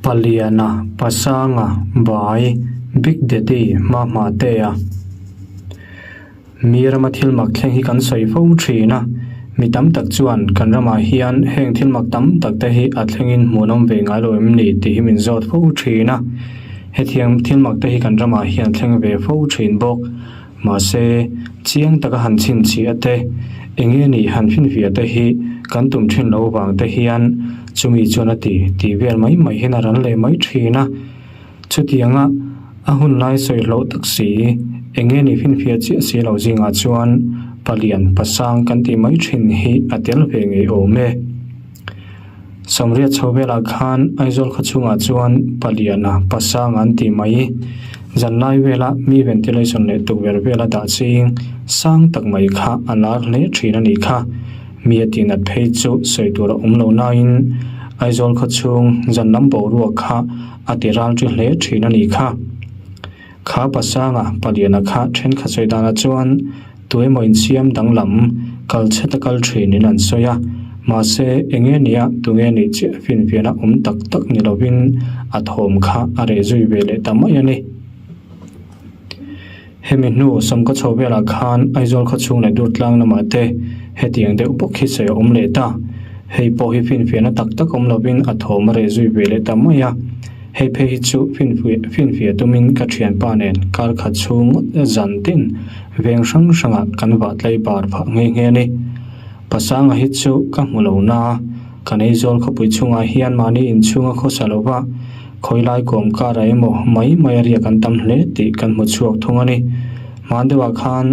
Paliana, Pasanga, Bai, Big Daddy, Hmahmahtea. Mi rama thil mak thleng hi kan sawi fo thin a, mi tam tak chuan kan ramah hian heng thil mak tam tak te hi a thlengin hmuhnawm ve ngai lo em ni tih hi min zawt fo thin a. Hetiang thil mak te hi kan ramah hian a thleng ve fo thin bawk. Mahse, chiang taka han chhinchhiah te, eng nge nih han finfiah te hi kan tum thin lo vang te hian chumi chuan a ti tih vel mai mai hian a ran leh mai thin a. Chutianga a hun lai sawi hlauh tak si, eng nge nih finfiah chiah si lo zingah chuan palian pasang kan tih mai thin hi a tel ve ngei awm e. Samriat chho velah khan Aizawl khaw chhungah chuan paliana pasang an tih mai. Zanlai vela mi ventilation leh tukverh vela dah ching sang tak mai kha a lar hle thin a nih kha. Mi a tihnat phei chu sawi tur a awm lo nain Aizawl khaw chhung zan lam boruak kha a ti ral ṭi hle thin a nih kha. Kha pasanga paliana kha thenkhat sawi danah chuan Tuemaw insiam danglam kal chhet a kal thinin an sawi a, mahse enge nia tunge nih chiah finfiahna awm tak tak ni lovin a thawm kha a reh zui ve leh ta mai a ni. Hemi hnu sawmkaw chho velah khan Aizawl khaw chhung leh Durtlang lamah te hetiang deuh bawk hi sawi a awm leh ta. Hei pawh hi finfiahna tak tak awm lovin a thawm a reh zui ve leh ta mai a. Hei phei hi chu finfiah tumin ka thianpa nen kar khat chhung ngawt zan tin veng hrang hrangah kan vah tlai bar phah nghe nghe a ni. Pasanga hi chu ka hmu lo na, kan Aizawl khawpui chhungah hian mahni inchhunga khawsa lova khawilai kawm karah emaw mai mai a riak an tam hle tih kan hmu chhuak thung a ni. Hman deuhah khan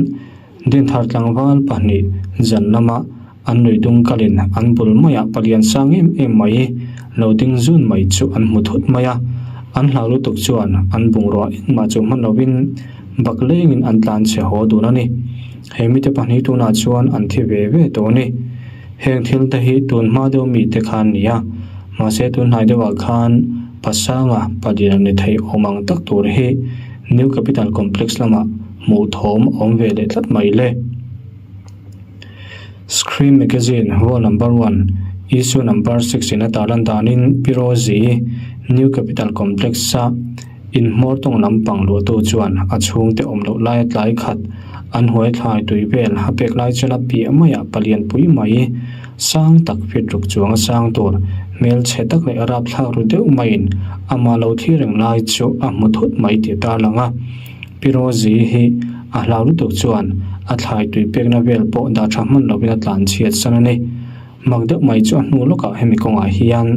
Dinthar tlangval pahnih zan lama an lui dung kalin an bul maiah palian sang em em mai lo ding zun mai chu an hmu thut mai a, an hlau lutuk chuan an bungrua engmah chu hman lovin bak lengin an tlan chhe haw dun a ni. He mite pahnih tunah chuan an thi ve ve tawh a ni. Heng thil te hi tun hma deuh mite khan ni a, mahse tun hnai deuhah khan Pasanga palian ni thei awm ang tak tur hi New Capital Complex lamah hmuh thawm a awm ve leh tlat mai le. Scream Magazine Vol Number One, Issue Number Six in a tarlan danin Pi Rosie New Capital Complex-a inhmawr tawng lampang luahtu chuan a chhungte awm loh laia tlai khat an huai thlai tui vel a pek lai chuan a piah maiah palian pui mai sang tak fit ruk chuang a sang tur hmelchhe tak leh rapthlak ru deuh maiin amah lo thlir reng lai chu a hmu thut mai tih a tarlang a. Pi Rosie hi a hlau lutuk chuan a thlai tui pekna vel pawh dah tha hman lovin a tlan chhiat san a ni. Mak deuh mai chu a hnu lawkah hemi kawngah hian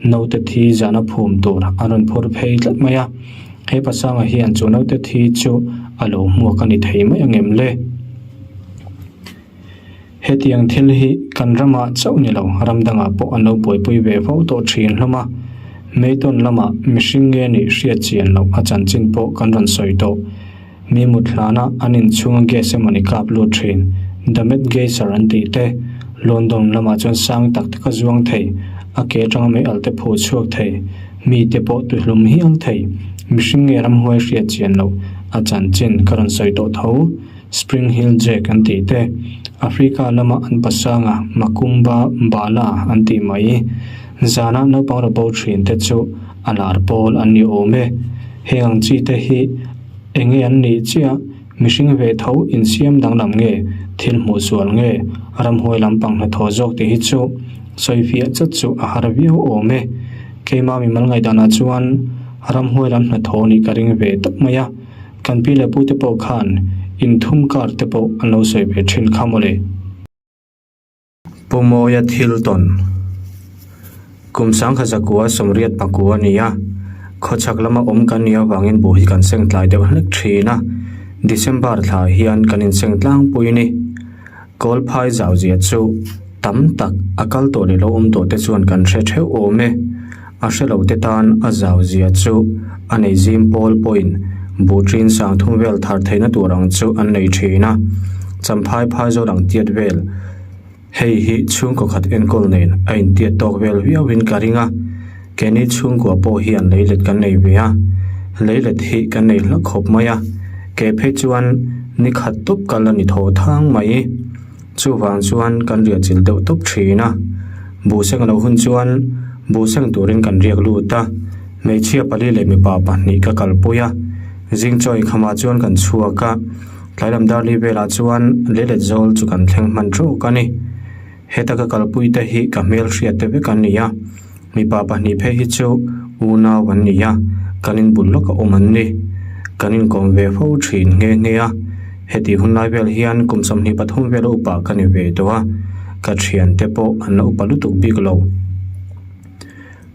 naute thi zana phum tur a rawn phur phei tlat mai a. He pasanga hian chu naute thi chu a lo hmuak a ni thei mai ang em le? Hetiang thil hi kan ramah chauh ni lo, ram dangah pawh an lo buaipui ve fo tawh thin hlawm a. Meitawn lamah mihring nge nih hriat chian loh a chanchin pawh kan rawn sawi tawh. Mi mut hlana an inchhunga gas emaw ni kap lut thin, The Mad Geyser an tih te, London lamah chuan sang tak taka zuang thei, a ke atanga mei al te phuh chhuak thei, mi te pawh tuhlum hial thei, mihring nge ramhuai hriat chian loh a chanchin ka rawn sawi tawh tho. Spring Hill Jack an tih te, Africa lama an pasanga Makumba Bala an tih mai. Zana naupang rawbo thin te chu a lar pawl an ni awm e. Heng ang chi te hi enge an nih chiah, mihring ve tho insiam danglam nge, thil hmuh sual nge, ramhuai lampang hnathawh zawk tih hi chu sawifiah chat chu a har viau awm e. Keimah mimal ngaihdanah chuan ramhuai lam hnathawh nih ka ring ve tawp mai a. Kan pi leh pute pawh khan inthum kar te pawh an lo sawi ve thin kha mawle. Pu Mawia thil tawn Kum sangkhat zakua sawmriat pakua a ni a, khawchhak lama awm kan nih avangin buh hi kan seng tlai deuh hlek thin a, December thla hian kan inseng tlangpui a ni. Kawlphai zau zia chu tam tak a kal tawh leh lo awm tawh te chuan kan hre theuh awm e. A hre lo te tan a zau zia chu a nei zim pawl pawhin buh ṭin sang thum vel thar theihna tur ang chu an nei ṭhin a. Champhai phai zawl ang tiat vel hei hi chhungkaw khat enkawl nen a intiat tawk vel viauin ka ring a. Keini chhungkua pawh hian leilet kan nei ve a, leilet hi kan nei hlak khawp mai a, ke phei chuan ni khat tawp kal a ni thaw thang mai. Chuvang chuan kan riah chilh deuh tawp thin a, buhseng a lo hun chuan buhseng turin kan riak lut a. Hmeichhia pali leh mipa pahnih ka kalpui a, zing chaw eikham ah chuan kan chhuak a, tlai lam dar li velah chuan leilet zawl chu kan thleng hman tawk a ni. Heta ka kalpui te hi ka hmelhriat te vek an ni a, mipa pahnih phei hi chu unau an ni a, kan inbul lawk a awm an ni. Kan inkawm ve fo thin nghe nghe a, hetih hun lai vel hian kum 23 vel upa ka ni ve tawh a, ka thiante pawh an la upa lutuk bik lo.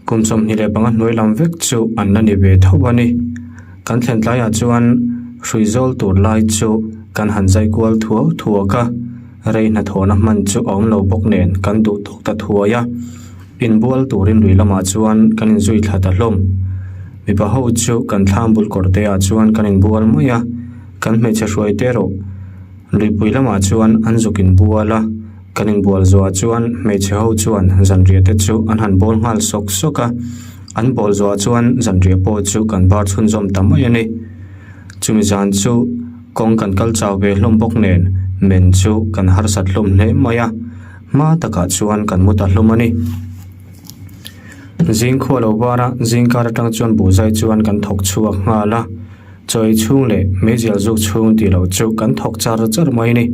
Kum 25 hnuai lam vek chu an la ni ve tho a ni. Kan thlen tlaiah chuan hrui zawl tur lai chu kan han zai kual thuau thuak a, rei hnathawhna hman chu a awm lo bawk nen kan duh tawk ta thuai a. Inbual turin lui lamah chuan kan inzui thla ta hlawm. Mipa ho chu kan thlam bul kawr te ah chuan kan inbual mai a, kan hmeichhe hruai te erawh luipui lamah chuan an zuk inbual a. Kan inbual zuah chuan hmeichhe ho chuan zanriah te chu an han bawl nghal sawk sawk a, an bawl zuah chuan zanriah pawh chu kan bar chhunzawm ta mai a ni. Chumi zan chu kawng kan kal chau ve hlawm bawk nen men chu kan harsat hlawm hle mai a, hma takah chuan kan mu ta hlawm a ni. Zing khua lo var a, zing kar atang chuan buhzai chuan kan thawk chhuak nghal a. Chawi chhung leh meizial zuk chhung tih loh chu kan thawk char char mai ni.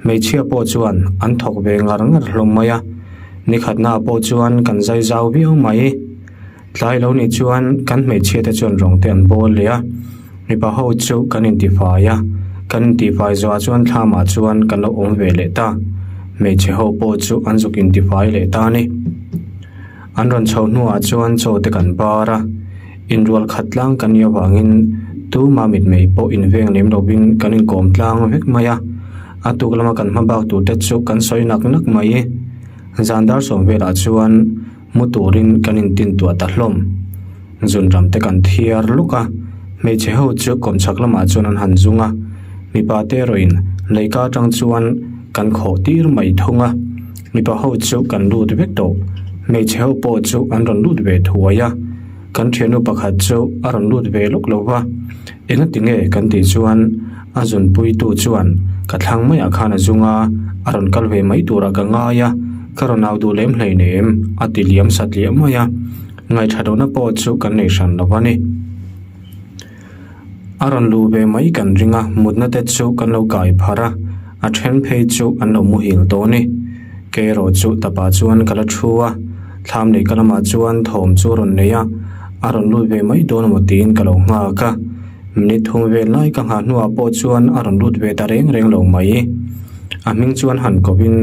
Hmeichhia pawh chuan an thawk ve ngar ngar hlawm mai a, nikhatnaah pawh chuan kan zai zau viau mai. Tlai lo nih chuan kan hmeichhia te chuan rawng te an bawl leh a, mipa ho chu kan intifai a, kan intifai zawhah chuan thlamah chuan kan lo awm ve leh ta. Hmeichhe ho pawh chu an zuk intifai leh ta a ni. An rawn chho hnuah chuan chaw te kan bar a, inrual khat tlang kan nih avangin tuma mitmei pawh inveng lem lovin kan inkawm tlang vek mai a, a tuk lama kan hma bak tur te chu kan sawi nak nak mai. Zan dar sawm velah chuan mu turin kan intin tuah ta hlawm. Zunram te kan thiar luk a, hmeichhe ho chu kawmchhak lamah chuan an han zung a, mipa te erawhin leika atang chuan kan khawh tir mai thung a. Mipa ho chu kan lut vek tawh. Hmeichhe ho pawh chu an rawn lut ve thuai a, kan thiannu pakhat chu a rawn lut ve lawk lo va. Engati nge kan tih chuan a zunpuitu chuan ka thlang maiah khan a zung a, a rawn kal ve mai turah ka ngai a, ka rawn au duh lem hleinem a ti liam satliah mai a. Ngaihṭha lohna pawh chu kan nei hran lo a ni. A rawn luh ve mai kan ring a, mutna te chu kan lo kai phar a, a then phei chu an lo muhil tawh a ni. Kei erawh chu tapah chuan ka la thu a, thlam leh ka lamah chuan thawm chu a rawn nei a, a rawn lut ve mai dawn emaw tiin ka lo nghak a. Minute thum vel lai ka nghah hnuah pawh chuan a rawn lut ve ta reng reng lo mai. A hming chuan han kovin,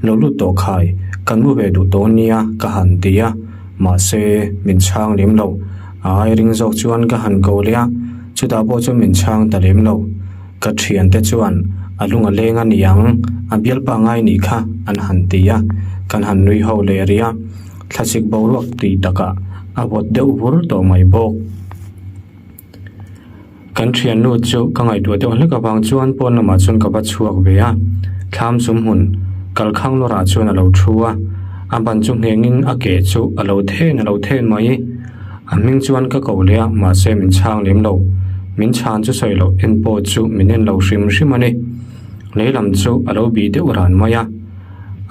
Lo lut tawh khai, kan mu ve duh tawh nia ka han ti a, mahse min chhang lem lo. A ai ring zawk chuan ka han ko leh a, chutah pawh chuan min chhang ta lem lo. Ka thiante chuan a lung a leng a ni ang, a bialpa ngai nih kha an han ti a, kan han nui ho leh rih a, thlasik boruak tih takah a vawt deuh vur tawh mai bawk. Kan thiannu chu ka ngaihtuah deuh hlek avang chuan pawn lamah chuan ka va chhuak ve a, thlam zum hmun kalkhang lawrah chuan a lo thu a, a ban chu nghengin a ke chu a lo then a lo then mai. A hming chuan ka ko leh a, mahse min chhang lem lo. Min chhan chu sawi loh en pawh chu min en lo hrim hrim a ni. Lei lam chu a lo bih deuh ran mai a.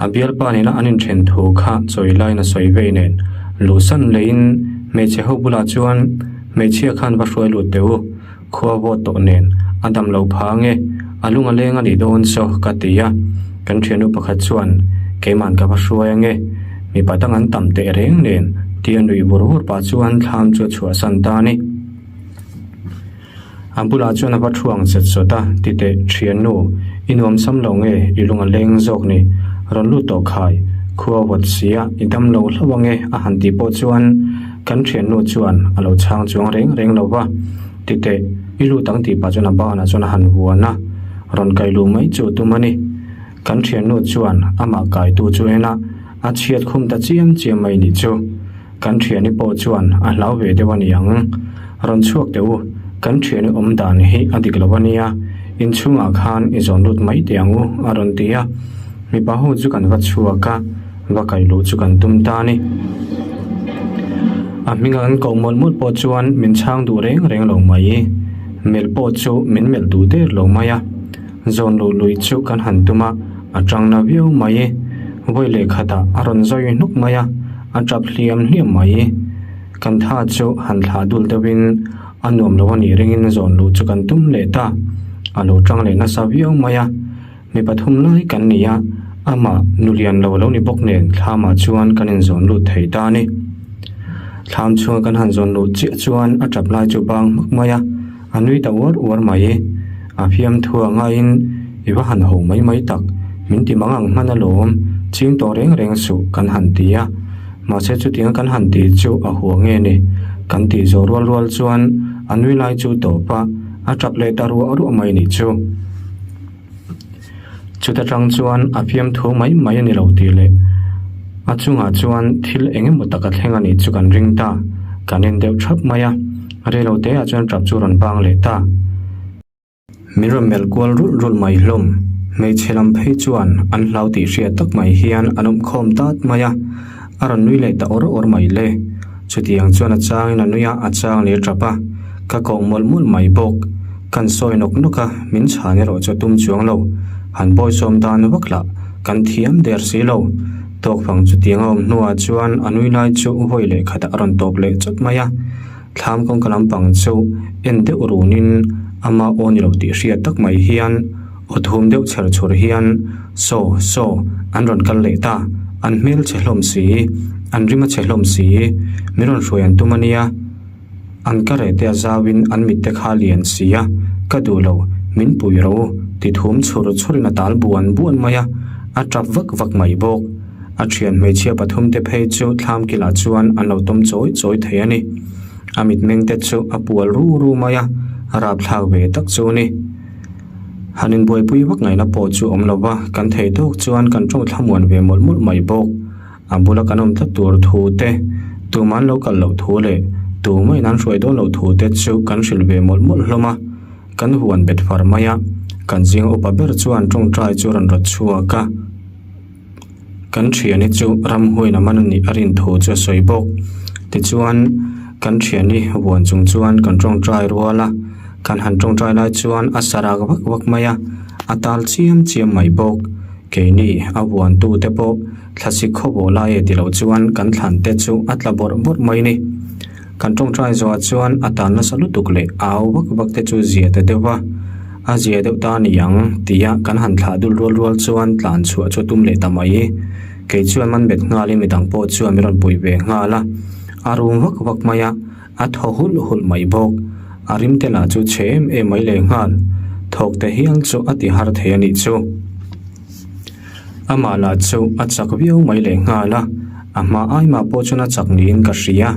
A bialpa nena an inthen thu kha chawi laiin a sawi vei nen luhsan leiin hmeichhe ho bulah chuan hmeichhia khan va hruai lut teh u, khua vawt tawh nen a dam lo pha ange, a lung a leng a nih dawn saw ka ti a, kan thiannu pakhat chuan keiman ka va hruai ange, mipa dang an tam teh reng nen tia nuih vur vur pah chuan thlam chu a chhuahsan ta a ni. A bulah chuan a va thu ang chet sawt a, Titeh, thiannu, i nuam sam lo nge, i lung a leng zawk ni, rawn lut tawh khai, khua vawt sia, i dam lo hlauh ange a han tih pawh chuan kan thiannu chuan a lo chhang chuang reng reng lo va, Titeh, i lut ang tih pah chuan a banah chuan a han vuan a, rawn kai luh mai chu tum a ni. Kan thiannu chuan amah kaitu chu en a, a chhiat khum ta chiam chiam mai nih chu. Kan thiani pawh chuan a hlau ve deuh a ni ang. Rawn chhuak teh u, kan thiani awm dan hi a dik lo a nia, inchhungah khan i zawn lut mai teh ang u a rawn ti a. Mipa ho chu kan va chhuak a, va kai luh chu kan tum ta a ni. A hminga kan koh mawlh mawlh pawh chuan min chhang duh reng reng lo mai. Melh pawh chu min melh duh der lo mai a. Zawn luh lui chu kan han tum a, a tang na viau mai. Vawi leh khatah a rawn zawi hnuk mai a, a tap hliam hliam mai. Kan tha chu han thlah dul deuhin a nuam lo a nih ringin zawn luh chu kan tum leh ta. A lo tang leh nasa viau mai a. Mi pathum lai kan ni a, amah nu lian lo lo ni bawk nen thlamah chuan kan inzawn lut thei ta a ni. Thlam chhunga kan han zawn luh chiah chuan a tap lai chu bang hmak mai a, a nui ta uar uar mai. A fiamthu a ngaiin i va han ho mai mai tak, min ti mang ang hman alawm, ching tawh reng reng suh kan han ti a. Mahse chutianga kan han tih chu a hua nge ni? Kan tih zawh rual rual chuan a nui lai chu tawp a, a tap leh ta ruah ruah mai nih chu. Chuta tang chuan a fiamthu mai mai a ni lo tih leh a chungah chuan thil eng emaw tak a thleng a nih chu kan ring ta. Kan en deuh thap mai a, reilo te ah chuan tap chu rawn bang leh ta. Min rawn melh kual rulh rulh mai hlawm. Hmeichhe lam phei chuan an hlau tih hriat tak mai hian an awm khawm tat mai a, a rawn nui leh ta awr awr mai le. Chutiang chuan a changin a nui a, a chang leh a tap a, ka koh mawlh mawlh mai bawk. Kan sawi nawk nawk a, min chhan erawh chu a tum chuang lo. Han bawisawm dan vak lah, kan thiam der si lo. Tawkfang chutiang a awm hnuah chuan a nui lai chu vawi leh khatah a rawn tawp leh chawt mai a. Thlam kawngka lampang chu en deuh runin ama aw ni lo tih hriat tak mai hian aw thum deuh chher chhur hian Saw, saw, an rawn kal leh ta, an hmel chhe hlawm si, an rim a chhe hlawm si, min rawn hruai an tum a nia, an ka reh te a zauin an mit te kha lian si a, ka duh lo, min pui ro ti thum chhur chhurin a tal buan buan mai a, a tap vak vak mai bawk. A thian hmeichhia pathumte phei chu thlam kilah chuan an lo tawm chawi chawi thei a ni. A mitmeng te chu a pual ru ru mai a, a rapthlak ve tak chu a ni. Han inbuaipui vak ngaihna pawh chu awm lo va, kan thei tawk chuan kan tawng thlamuan ve mawlh mawlh mai bawk. A bula kan awm tlat tur thu te, tumah an lo kal loh thu leh tumah in an hruai dawn loh thu te chu kan hrilh ve mawlh mawlh hlawm a. Kan huan bet far mai a, kan zinga upa ber chuan tawngtai chu a rawn rawt chhuak a. Kan thiani chu ramhuaiin a man a nih a rin thu chu a sawi bawk. Tichuan, kan thiani vuan chung chuan kan tawngtai rual a, kan han tawngtai lai chuan a sa rak vak vak mai a, a tal chiam chiam mai bawk. Keini a vuantu te pawh thlasik khawbawh lai e tilo chuan kan thlan te chu a tla bawrh bawrh mai ni. Kan tawngtai zawhah chuan a tan nasa lutuk leh au vak vak te chu zia ta deuh va, a zia deuh ta a ni ang tia kan han thlah dul rual rual chuan tlan chhuah chu a tum leh ta mai. Kei chuan man bet nghalin midang pawh chuan min rawn pui ve nghal a, a rum vak vak mai a, a thaw hulh hulh mai bawk. A rim te lah chu chhe em em mai leh nghal, thawk te hial chu a ti har thei a nih chu. Amah lah chu a chak viau mai leh nghal a, a hma aimah pawh chuan a chak niin ka hria.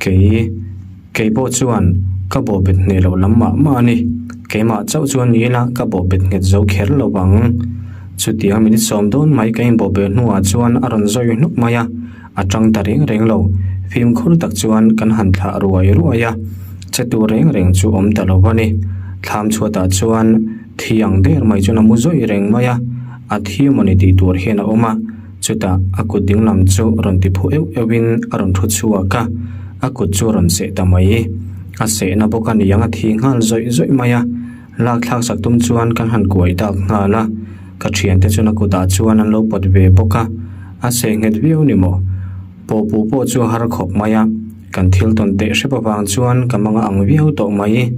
Kei, kei pawh chuan ka bawhbet hneh loh lam mah mah a ni. Keimah chauh chuan ni ila ka bawhbet nghet zo kher lo vang. Chutiang minute sawm dawn mai ka inbawhbeh hnuah chuan a rawn zawi hnuk mai a, a tang ta reng reng lo. Fimkhur tak chuan kan han thlah ruai ruai a, che tur reng reng chu awm ta lo a ni. Thlam chhuatah chuan. Thi ang der mai chuan a mu zawih reng mai a, a thi mawni tih tur hian a awm a, chutah a kut dinglam chu rawn ti phu euh euh in a rawn thu chhuak a, a kut chu a rawn seh ta mai. A sehna bawk a niang a thi nghal zawih zawih mai a, lak thlak sak tum chuan kan han kuai dak nghal a, ka thiante chuan a kutah chuan an lo pawt ve bawk a, a seh nghet viau ni maw? Pawhpuh pawh chu a har khawp mai a, kan thil tawn teh hrep avang chuan ka manga ang viau tawh mai.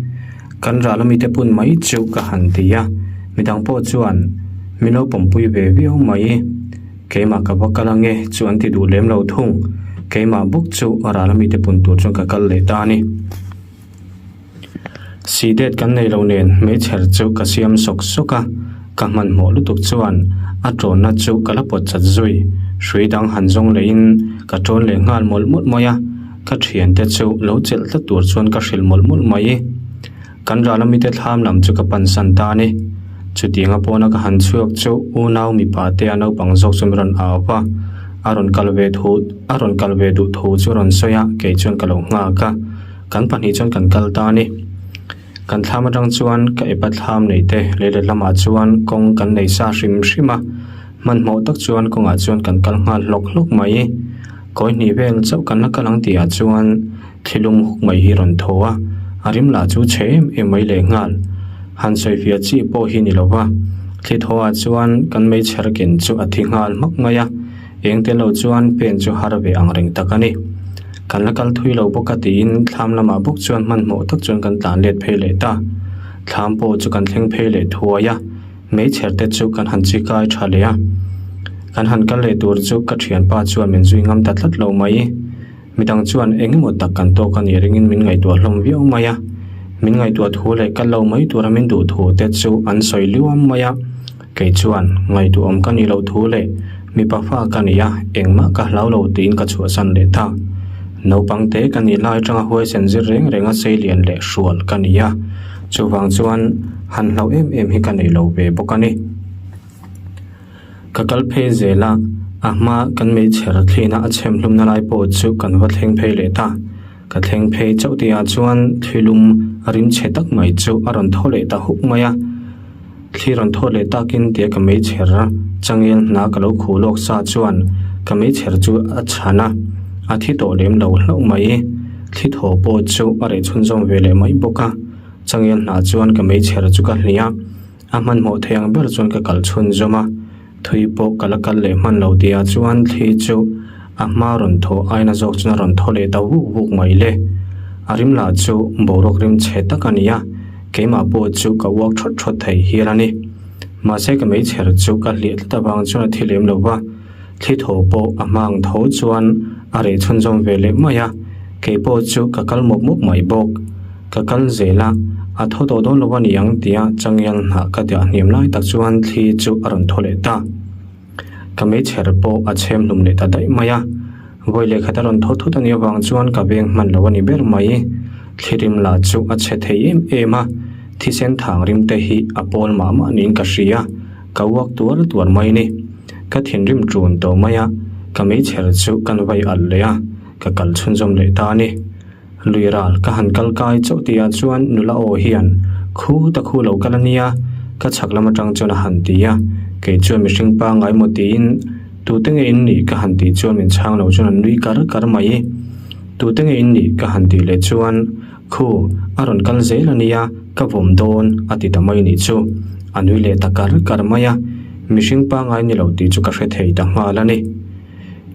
Kan ral amite pun mai chu ka han ti a, midang pawh chuan min lo pawmpui ve viau mai. Keimah ka va kal ange chu an ti duh lem lo thung. Keimah bawk chu ral amite pun tur chuan ka kal leh ta a ni. Sidet kan nei lo nen hmeichher chu ka siam sawk sawk a, ka hmanhmawh lutuk chuan a tawnna chu ka la pawt chat zui. Hrui dang han zawng lehin ka tawn leh nghal mawlh mawlh mai a. Ka thiante chu lo chelh tlat tur chuan ka hrilh mawlh mawlh mai. Kan ral amite thlam lam chu ka pansan ta a ni. Chutianga pawna ka han chhuak chu unau mipa te a naupang zawk chu min rawn au va, a rawn kal ve thu a rawn kal ve duh thu chu a rawn sawi a, kei chuan ka lo nghak a, kan pahnih chuan kan kal ta a ni. Kan thlam atang chuan ka epa thlam nei te leilet lamah chuan kawng kan nei sa hrim hrim a, hmanhmawh tak chuan kawngah chuan kan kal nghal hlawk hlawk mai. Kawi hnih vel chauh kan la kal ang tihah chuan thilum huk mai hi rawn thaw a, a rim lah chu chhe em em mai leh nghal. Han sawifiah chi pawh hi ni lo va, thli thawhah chuan kan meichher ken chu a thi nghal hmak mai a, eng tel lo chuan pen chu har ve ang reng tak a ni. Kan la kal thui lo bawk a tiin thlam lamah bawk chuan hmanhmawh tak chuan kan tlan let phei leh ta. Thlam pawh chu kan thleng phei leh thuai a, meichher te chu kan han chi kai tha leh a. Kan han kal leh tur chu ka thianpa chuan min zui ngam ta tlat lo mai. Midang chuan eng emaw tak kan tawk a nih ringin min ngaihtuah hlawm viau mai a. Min ngaihtuah thu leh kal lo mai tura min duh thu te chu an sawi liuam mai a. Kei chuan ngaihtuah awm ka nih loh thu leh mipa fa ka ni a, engmah ka hlau lo tiin ka chhuahsan leh ta. Naupang te ka nih lai atanga huaisen zir reng renga seilian leh hrual ka ni a, chuvang chuan han hlauh em em hi ka nei lo ve bawk a ni. Ka kal phei zel a, a hma kan meichher thlina a chhem hlumna lai pawh chu kan va thleng phei leh ta. Ka thleng phei chauh tihah chuan thilum a rim chhe tak mai chu a rawn thaw leh ta huk mai a. Thli rawn thaw leh takin tia ka meichher changel hna ka lo khuh lawk sa chuan ka meichher chu a chhan a, a thi tawh lem lo hlauh mai. Thli thaw pawh chu a reh chhunzawm ve leh mai bawk a. Changel hna chuan ka meichher chu ka hliah a. A hmanhmawh thei ang ber chuan ka kal chhunzawm a, thui pawh ka la kal leh hman lo tihah chuan thli chu a hma rawn thaw aina zawk chuan a rawn thaw leh ta vuk vuk mai le. A rim lah chu boruak rim chhe tak a ni a, keimah pawh chu ka uak thawt thawt thei hial a ni. Mahse ka meichher chu ka hliah tlat avang chuan a thi lem lo va. Thli thaw pawh a hma ang tho chuan a reh chhunzawm ve leh mai a, kei pawh chu ka kal mawp mawp mai bawk. Ka kal zel a, a tho tawh dawn lo a ni ang tia changel hnah ka dah hniam lai tak chuan thli chu a rawn thaw leh ta. Ka meichher pawh a chhem hlum leh ta daih mai a, vawi lehkhat a rawn thaw thut a nih avang chuan ka veng hman lo a ni ber mai. Thli rim lah chu a chhe thei em em a, thisen thang rim te hi a pawl mah mah niin ka hria. Ka uak tuar tuar mai ni. Ka thinrim ṭun tawh mai a, ka meichher chu kan vai alh leh a, ka kal chhunzawm leh ta a ni. Lui ral ka han kal kai chauh tihah chuan nula aw hian, Khu ta khu lo kal a nia, ka chhak lam aṭang chuan a han ti a, kei chuan mihring pangngai maw tiin, Tute nge in nih? ka han tih chuan min chhang lo chuan an nui kar kar mai. Tute nge in nih? ka han tih leh chuan, Khu, a rawn kal zel a nia, ka vawm dawn, a ti ta mai nih chu. A nui leh ta kar kar mai a, mihring pangngai ni lo tih chu ka hre thei ta nghal a ni.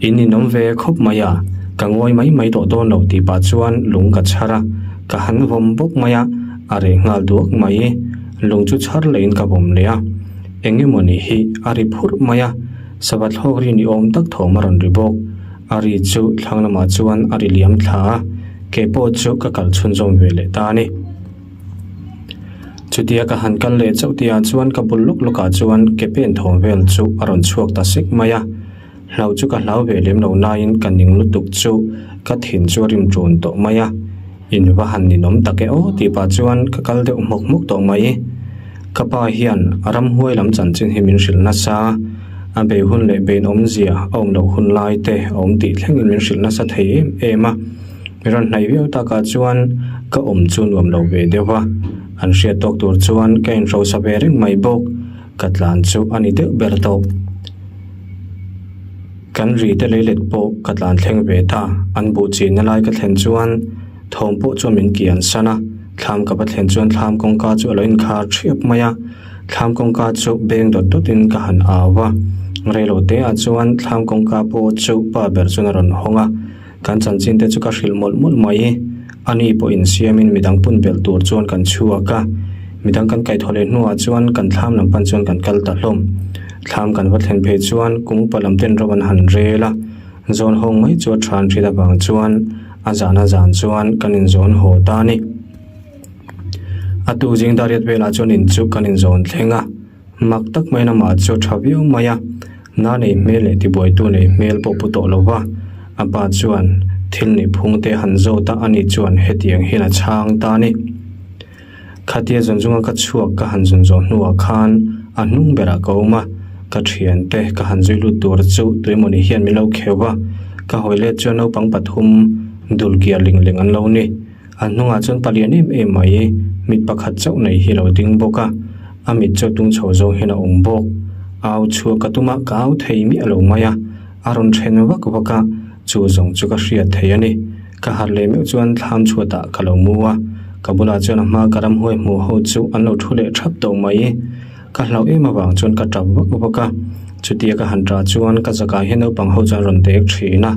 In inawm ve khawp mai a, ka ngawi mai mai tawh dawn lo tih pah chuan lung ka chhar a, ka han vawm bawk mai a, a reh nghal duak mai. Lung chu chhar lehin ka vawm leh a, eng emaw ni hi a ri phurh mai a, sava thlawk ri ni awm tak thawm a rawn ri bawk. A ri chu thlang lamah chuan a ri liam thla a. Kei pawh chu ka kal chhunzawm ve leh ta a ni. Chutia ka han kal leh chauh tihah chuan ka bul lawk lawkah chuan ke pen thawm vel chu a rawn chhuak ta sek mai a. Hlau chu ka hlau ve lem lo nain ka ning lutuk chu ka thin chu a rim ṭun tawh mai a. In va han ninawm tak e aw tih pah chuan ka kal deuh hmawk hmawk tawh mai. Ka pa hian ramhuai lam chanchin hi min hrilh nasa a, a bei hun leh bein awmzia a awm loh hun lai te a awm tih thlengin min hrilh nasa thei em em a. Mi rawn hnaih viau takah chuan ka awm chu nuam lo ve deuh a, an hriat tawk tur chuan ka inhrosa ve reng mai bawk, ka tlan chu a ni deuh ber tawh. Kan ri te leilet pawh ka tlan thleng ve ta, an buh chinna lai ka thlen chuan thawm pawh chuan min kian san a, thlam ka va thlen chuan thlam kawngka chu a lo inkhar thiap mai a, thlam kawngka chu beng dawt dawtin ka han au a, reilo te ah chuan thlam kawngka pawh chu pa ber chuan a rawn hawng a. Kan chanchin te chu ka hrilh mawlh mawlh mai. Ani pawh insiamin midang pun belh tur chuan kan chhuak a. Midang kan kaihthawh leh hnuah chuan kan thlam lam pan chuan kan kal ta hlawm. Thlam kan va thlen phei chuan kum upa lam ten ro an han rel a. Zawn hawng mai chu a than hrit avang chuan a zan a zan chuan kan inzawn haw ta a ni. A tu zing dariat velah chuan in chu kan inzawn thleng a. Mak tak maiin amah chu tha viau mai a, na nei hmel leh tibuaitu nei hmel pawh pu tawh lo va. A pa chuan thil nih phung te han zawt a, ani chuan hetiang hian a chhang ta a ni. Khatia zawn zunga ka chhuak ka han zawn zawh hnuah khan a hnung berah ka awm a, ka thiante ka han zui lut tur chu tuemawni hian min lo kheuh va, ka hawi let chuan naupang pathum dul kiar ling leng an lo ni. A hnungah chuan palian em em mai mit pakhat chauh nei hi a lo ding bawk a, a mit chu a tung chho zawng hian a awm bawk. Au chhuak ka tum a, ka au thei miah lo mai a, a rawn then vak vak a, chu zawng chu ka hriat thei a ni. Ka harh leh meuh chuan thlam chhuatah ka lo mu a, ka bulah chuan a hma ka ramhuai hmuh ho chu an lo thu leh thap tawh mai. Ka hlauh em avang chuan ka tap vak vak a, chutia ka han tah chuan ka zakah hian naupang ho chuan rawn dek thin a.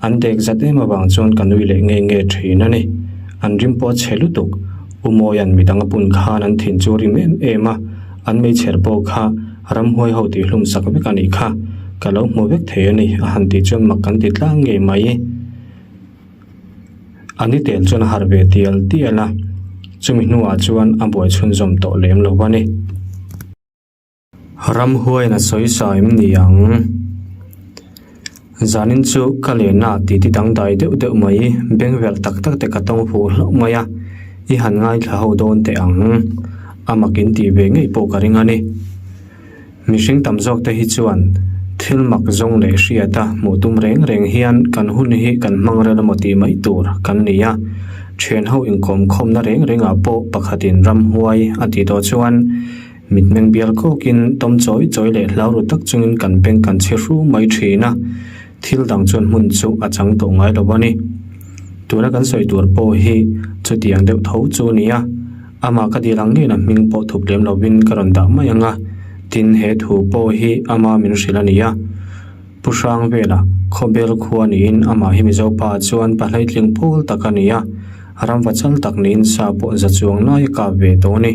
An dek zat em avang chuan ka nui leh nge nge thin a ni. An rim pawh a chhe lutuk. U Mawia'n midang a pun khan an thin chu rim em em a, an meichher pawh kha ramhuai ho tih hlum sak vek a nih kha. Ka lo hmu vek thei a ni, a han tih chuan mak kan ti tlang ngei mai. A ni tel chuan a harh ve tial tial a, chumi hnuah chuan a buai chhunzawm tawh lem lo a ni. Ramhuaiin a sawi sa em ni ang? Zanin chu ka lenna titi dangdai deuh deuh mai, bengverh tak tak te ka tawng fuh hlauh mai a, i han ngaithla ho dawn teh ang. A mak in tih ve ngei pawh ka ring a ni. Mihring tam zawk te hi chuan thil mak zawng leh hriata hmuh tum reng reng hian kan hun hi kan hmang rel emaw tih mai tur kan ni a. Thian ho inkawm khawmna reng rengah pawh pakhatin ramhuai a tih tawh chuan Mitmeng bial kawkin tawm chawi chawi leh hlau ru tak chungin kan beng kan chhe hru mai thin a, thil dang chuan hmun chu a chang tawh ngai lo a ni. Tuna kan sawi tur pawh hi chutiang deuh tho chu a ni a, amah ka dil ang ngeiin a hming pawh thup lem lovin ka rawn dah mai ang a, tin he thu pawh hi ama min hrilh a ni a. Pu Hrangvela, Khawbel khua niin amah hi Mizo pa chuan pahleitling pawl tak a ni a, ramva chal tak niin sa pawh za chuang lai a kap ve tawh a ni.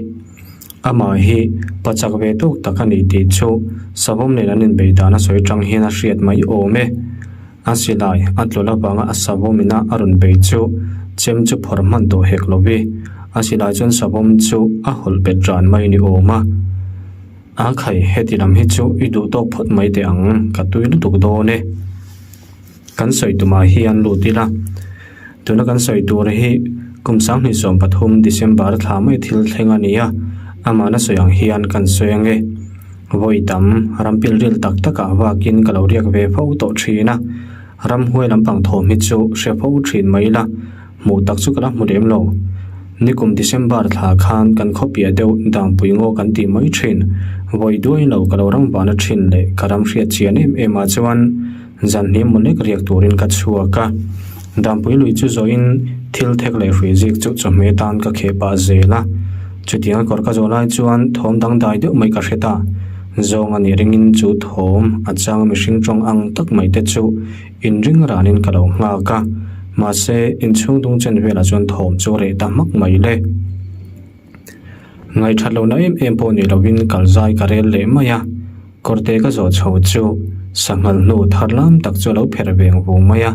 Amah hi pachak ve tawk tak a ni tih chu savawm nen an inbeih dan a sawi tang hian a hriat mai awm e. A silai a tlawlh avanga a savawm ina a rawn bei chu chem chu phawrh hman tawh hek lo vi. A silai chuan savawm chu a hawlh bet ran mai ni awm a. A khai, heti lam hi chu i duh tawk phawt mai teh ang, ka tui lutuk dawn e. Kan sawi tumah hian lut ila. Tuna kan sawi tur hi kum 2013 December thla mai thil thleng a ni a, amahna sawi ang hian kan sawi ang e. Vawi tam, ram pilril tak takah vakin ka lo riak ve fo tawh thin a, ramhuai lampang thawm hi chu hre fo thin mai ila, hmuh tak chu ka la hmu lem lo. Nikum December thla khan kan khawpiah deuh dangpui ngaw kan tih mai thin, vawi duai lo ka lo ram vana thin leh ka ram hriat chian em em ah chuan Zan hlim maw lek riak turin ka chhuak a, Dampui lui chu zawhin thil thek leh hrui zik chu chawhmeh tan ka kheh pah zel a. Chutianga kawr ka zawh lai chuan thawm dangdai deuh mai ka hre ta. Zawng a nih ringin chu thawm a chang mihring tawng ang tak mai te chu inring ranin ka lo nghak a, mahse inchhung dung chen velah chuan thawm chu reh ta hmak mai le. Ngaihthat lohna em em pawh ni lovin kal zai ka rel leh mai a, kawrte ka zawh chho chu sanghal hnu thar lam tak chu a lo pherh veng vung mai a,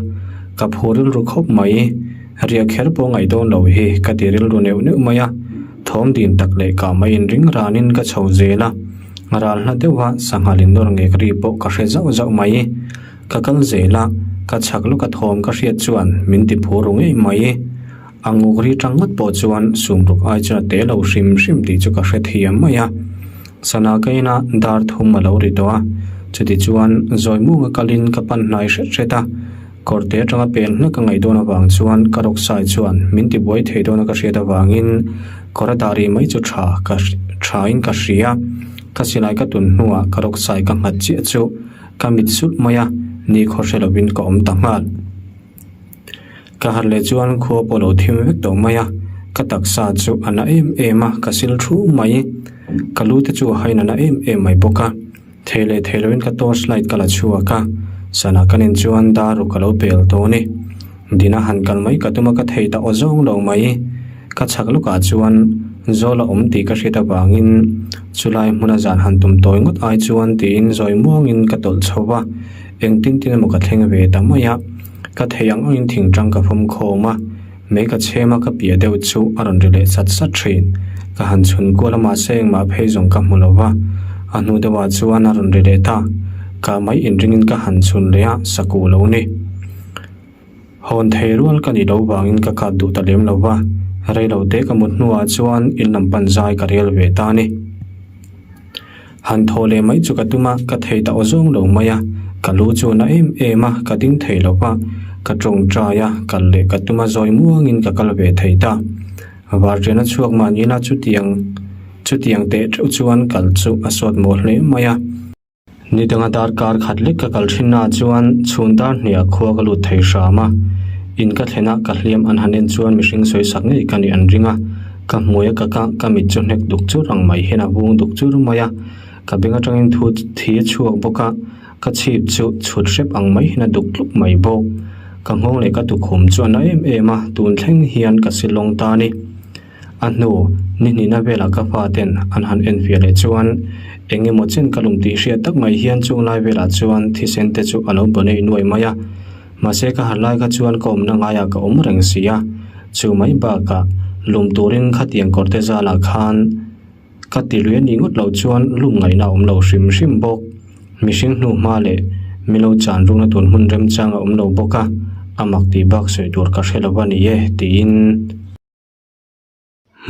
ka phu rilru khawp mai. Riah kher pawh ngaih dawn lo hi ka ti rilru neuh neuh mai a, thawm din tak leh kah mai inring ranin ka chho zel a, ral hla deuha sanghal innawr ngek ri pawh ka hre zauh zauh mai. Ka kal zel a, ka chhak lawka thawm ka hriat chuan min ti phu ru ngei mai. A nguk ri tang ngawt pawh chuan sumruk ai chuan a te lo hrim hrim tih chu ka hre thiam mai a. Sana ka ina dar thum a lo ri tawh a, chuti chuan zawi munga kalin ka pan hnai hret hret a. Kawrte atanga pen hlek a ngaih dawn avang chuan ka rawksai chuan min ti buai thei dawna ka hriat avangin kawr a dah rih mai chu tha ka tha in ka hria. Ka silai ka tun hnuah ka rawksai ka nghat chiah chu ka mit sulh mai a, nikhaw hre lovin ka awm ta nghal. Ka harh leh chuan khua pawh lo thim vek tawh mai a, ka taksa chu a na em em a, ka sil thu mai. Ka lu te chu a hain a na em em mai bawk a, thei leh thei loin ka torch light ka la chhuak a, sana ka nen chuan dar ruk ka lo pel tawh a ni. Dina han kal mai ka tum a ka thei ta aw zawng lo mai. Ka chhak lawkah chuan zawl a awm tih ka hriat avangin chulai hmuna zan han tum tawi ngawt ai chuan tiin zawi muangin ka tawlh chho va, engtin tin emaw ka thleng ve ta mai a. Ka thei ang angin thingtang ka fawm khawm a, mei ka chhem a ka piah deuh chu a rawn ri leh sat sat thin. Ka han chhun kual a mahse engmah phei zawng ka hmu lo va, a hnu deuhah chuan a rawn ri leh ta. Ka mai inringin ka han chhun leh a, sakuh lo ni. Hawn thei rual ka nih loh vangin ka kap duh ta lem lo va, rei lo te ka mut hnuah chuan in lam pan zai ka rel ve ta a ni. Han thaw leh mai chu ka tum a, ka thei ta aw zawng lo mai a, ka lu chu a na em em a, ka ding thei lo va, ka tawngtai a, kal leh ka tum a zawi muangin ka kal ve thei ta. Varṭian a chhuak mah nila chutiang chutiang teh teuh chuan kal chu a sawt mawh hle mai a. Ni danga darkar khat lek ka kal thin naah chuan chhun dar hniah khua ka lut thei hram a, in ka thlen a ka hliam an han en chuan mihring sawi sak ngei ka nih an ring a, Ka hmui a kak a, ka mit chu hnek duk chur ang mai hian a vung duk chur mai a, ka beng atangin thu thi a chhuak bawk a, ka chhip chu chhut hrep ang mai hian a duk tlup mai bawk. Ka nghawng leh ka tukhum chu a na em em a, tun thleng hian ka silawng ta a ni. A hnu, ni hnihna velah ka fa ten an han enfiah leh chuan eng emaw chen ka lum tih hriat tak mai hian chung lai velah chuan thisen te chu a lo baw neih nuai mai a. Mahse ka harh lai kha chuan ka awmna ngaiah ka awm reng si a, chu mai bakah lum turin khatiang kawrte zalah khan Ka ti lui a nih ngawt loh chuan lum ngaihna a awm lo hrim hrim bawk. Mihring hnu hma leh milo chan rukna tur hmun remchang a awm lo bawk a, a mak tih bak sawi tur ka hre lo a ni e, tiin.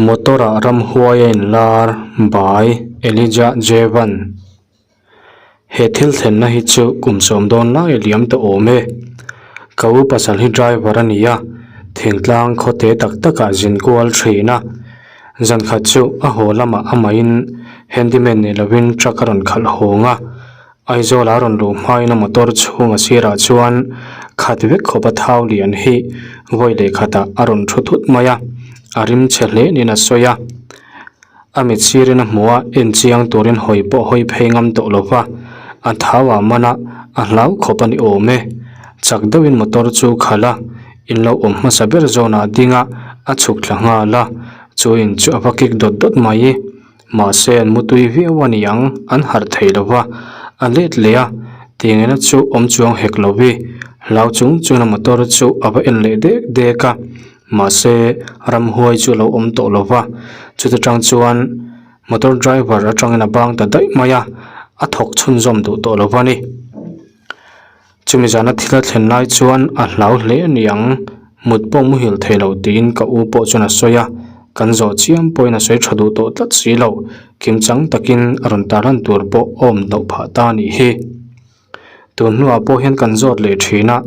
Motor ah ramhuai a inlar by Elijah Jevan. He thil thlenna hi chu kum sawm dawn lai a liam ta awm e. Ka u pasal hi driver a ni a, thingtlang khawte tak takah zin kual thin a. Zan khat chu a haw lamah amahin handyman ni lovin truck a rawn khalh hawng a. Aizawl a rawn luh hmain a motor chhung a sirah chuan khat vek khawp a thau lian hi vawi leh khatah a rawn thu thut mai a, a rim chhe hle niin a sawi a. A mit sirin a hmu a, en chiang turin hawi pawh hawi phei ngam tawh lo va, a thau ah man a, a hlau khawp a ni awm e. Chak deuhin motor chu khalh a, in lo awm hmasa ber zawnah a ding a, a chhuk thla nghal a, chu in chu a va kik dawt dawt mai. Mahse an mutui viau a ni ang, an harh thei lo va, a let leh a, tingena chu awm chuang hek lo vi, hlau chung chuan a motor chu a va en leh dek dek a. Mahse, ramhuai chu a lo awm tawh lo va, chuta tang chuan motor driver atangin a bang ta daih mai a, a thawk chhunzawm duh tawh lo va ni. Chumi zana thil a thlen lai chuan a hlau hle a ni ang, mut pawh muhil thei lo tiin ka u pawh chuan a sawi a, kan zawh chiam pawhin a sawi tha duh tawh tlat si lo, kimchang takin a rawn tarlan tur pawh a awm loh phah ta a nih hi. Tun hnuah pawh hian kan zawt leh thin a,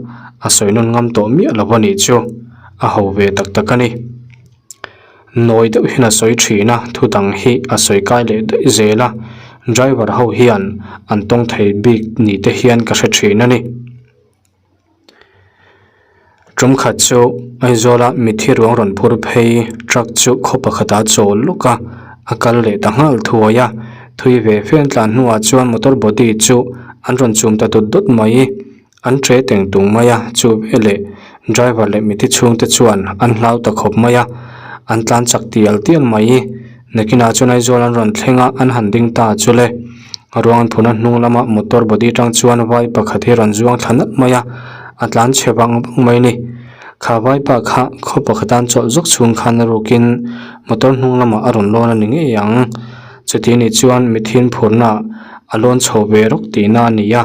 a sawi nawn ngam tawh miah lo a nih chu, a ho ve tak tak a ni. Nawi deuh hian a sawi thin a, thu dang hi a sawi kai leh daih zel a, driver ho hian an tawng thei bik ni te hian ka hre thin a ni. Tum khat chu Aizawla mithi ruang rawn phur phei truck chu khaw pakhatah a chawl lawk a, a kal leh ta nghal thuai a, thui ve fe an tlan hnuah chuan motor body chu an rawn chum ta dawt dawt mai, an che teng tung mai a, chu veleh driver leh mithi chhungte chuan an hlau ta khawp mai a, an tlan chak tial tial mai. Nakinah chuan Aizawl an rawn thleng a, an han ding ta chu le. Ruang phuna hnung lama motor body atang chuan vai pakhat hi rawn zuang thla nalh mai a, a tlan chhe vang vang mai a ni. Kha vaipa kha khaw pakhat an chawlh zawk chhung khan a rukin motor hnung lamah a rawn lawn a ni ngei ang. Chuti nih chuan mithin phurna a lawn chho ve rawk tihna a ni a,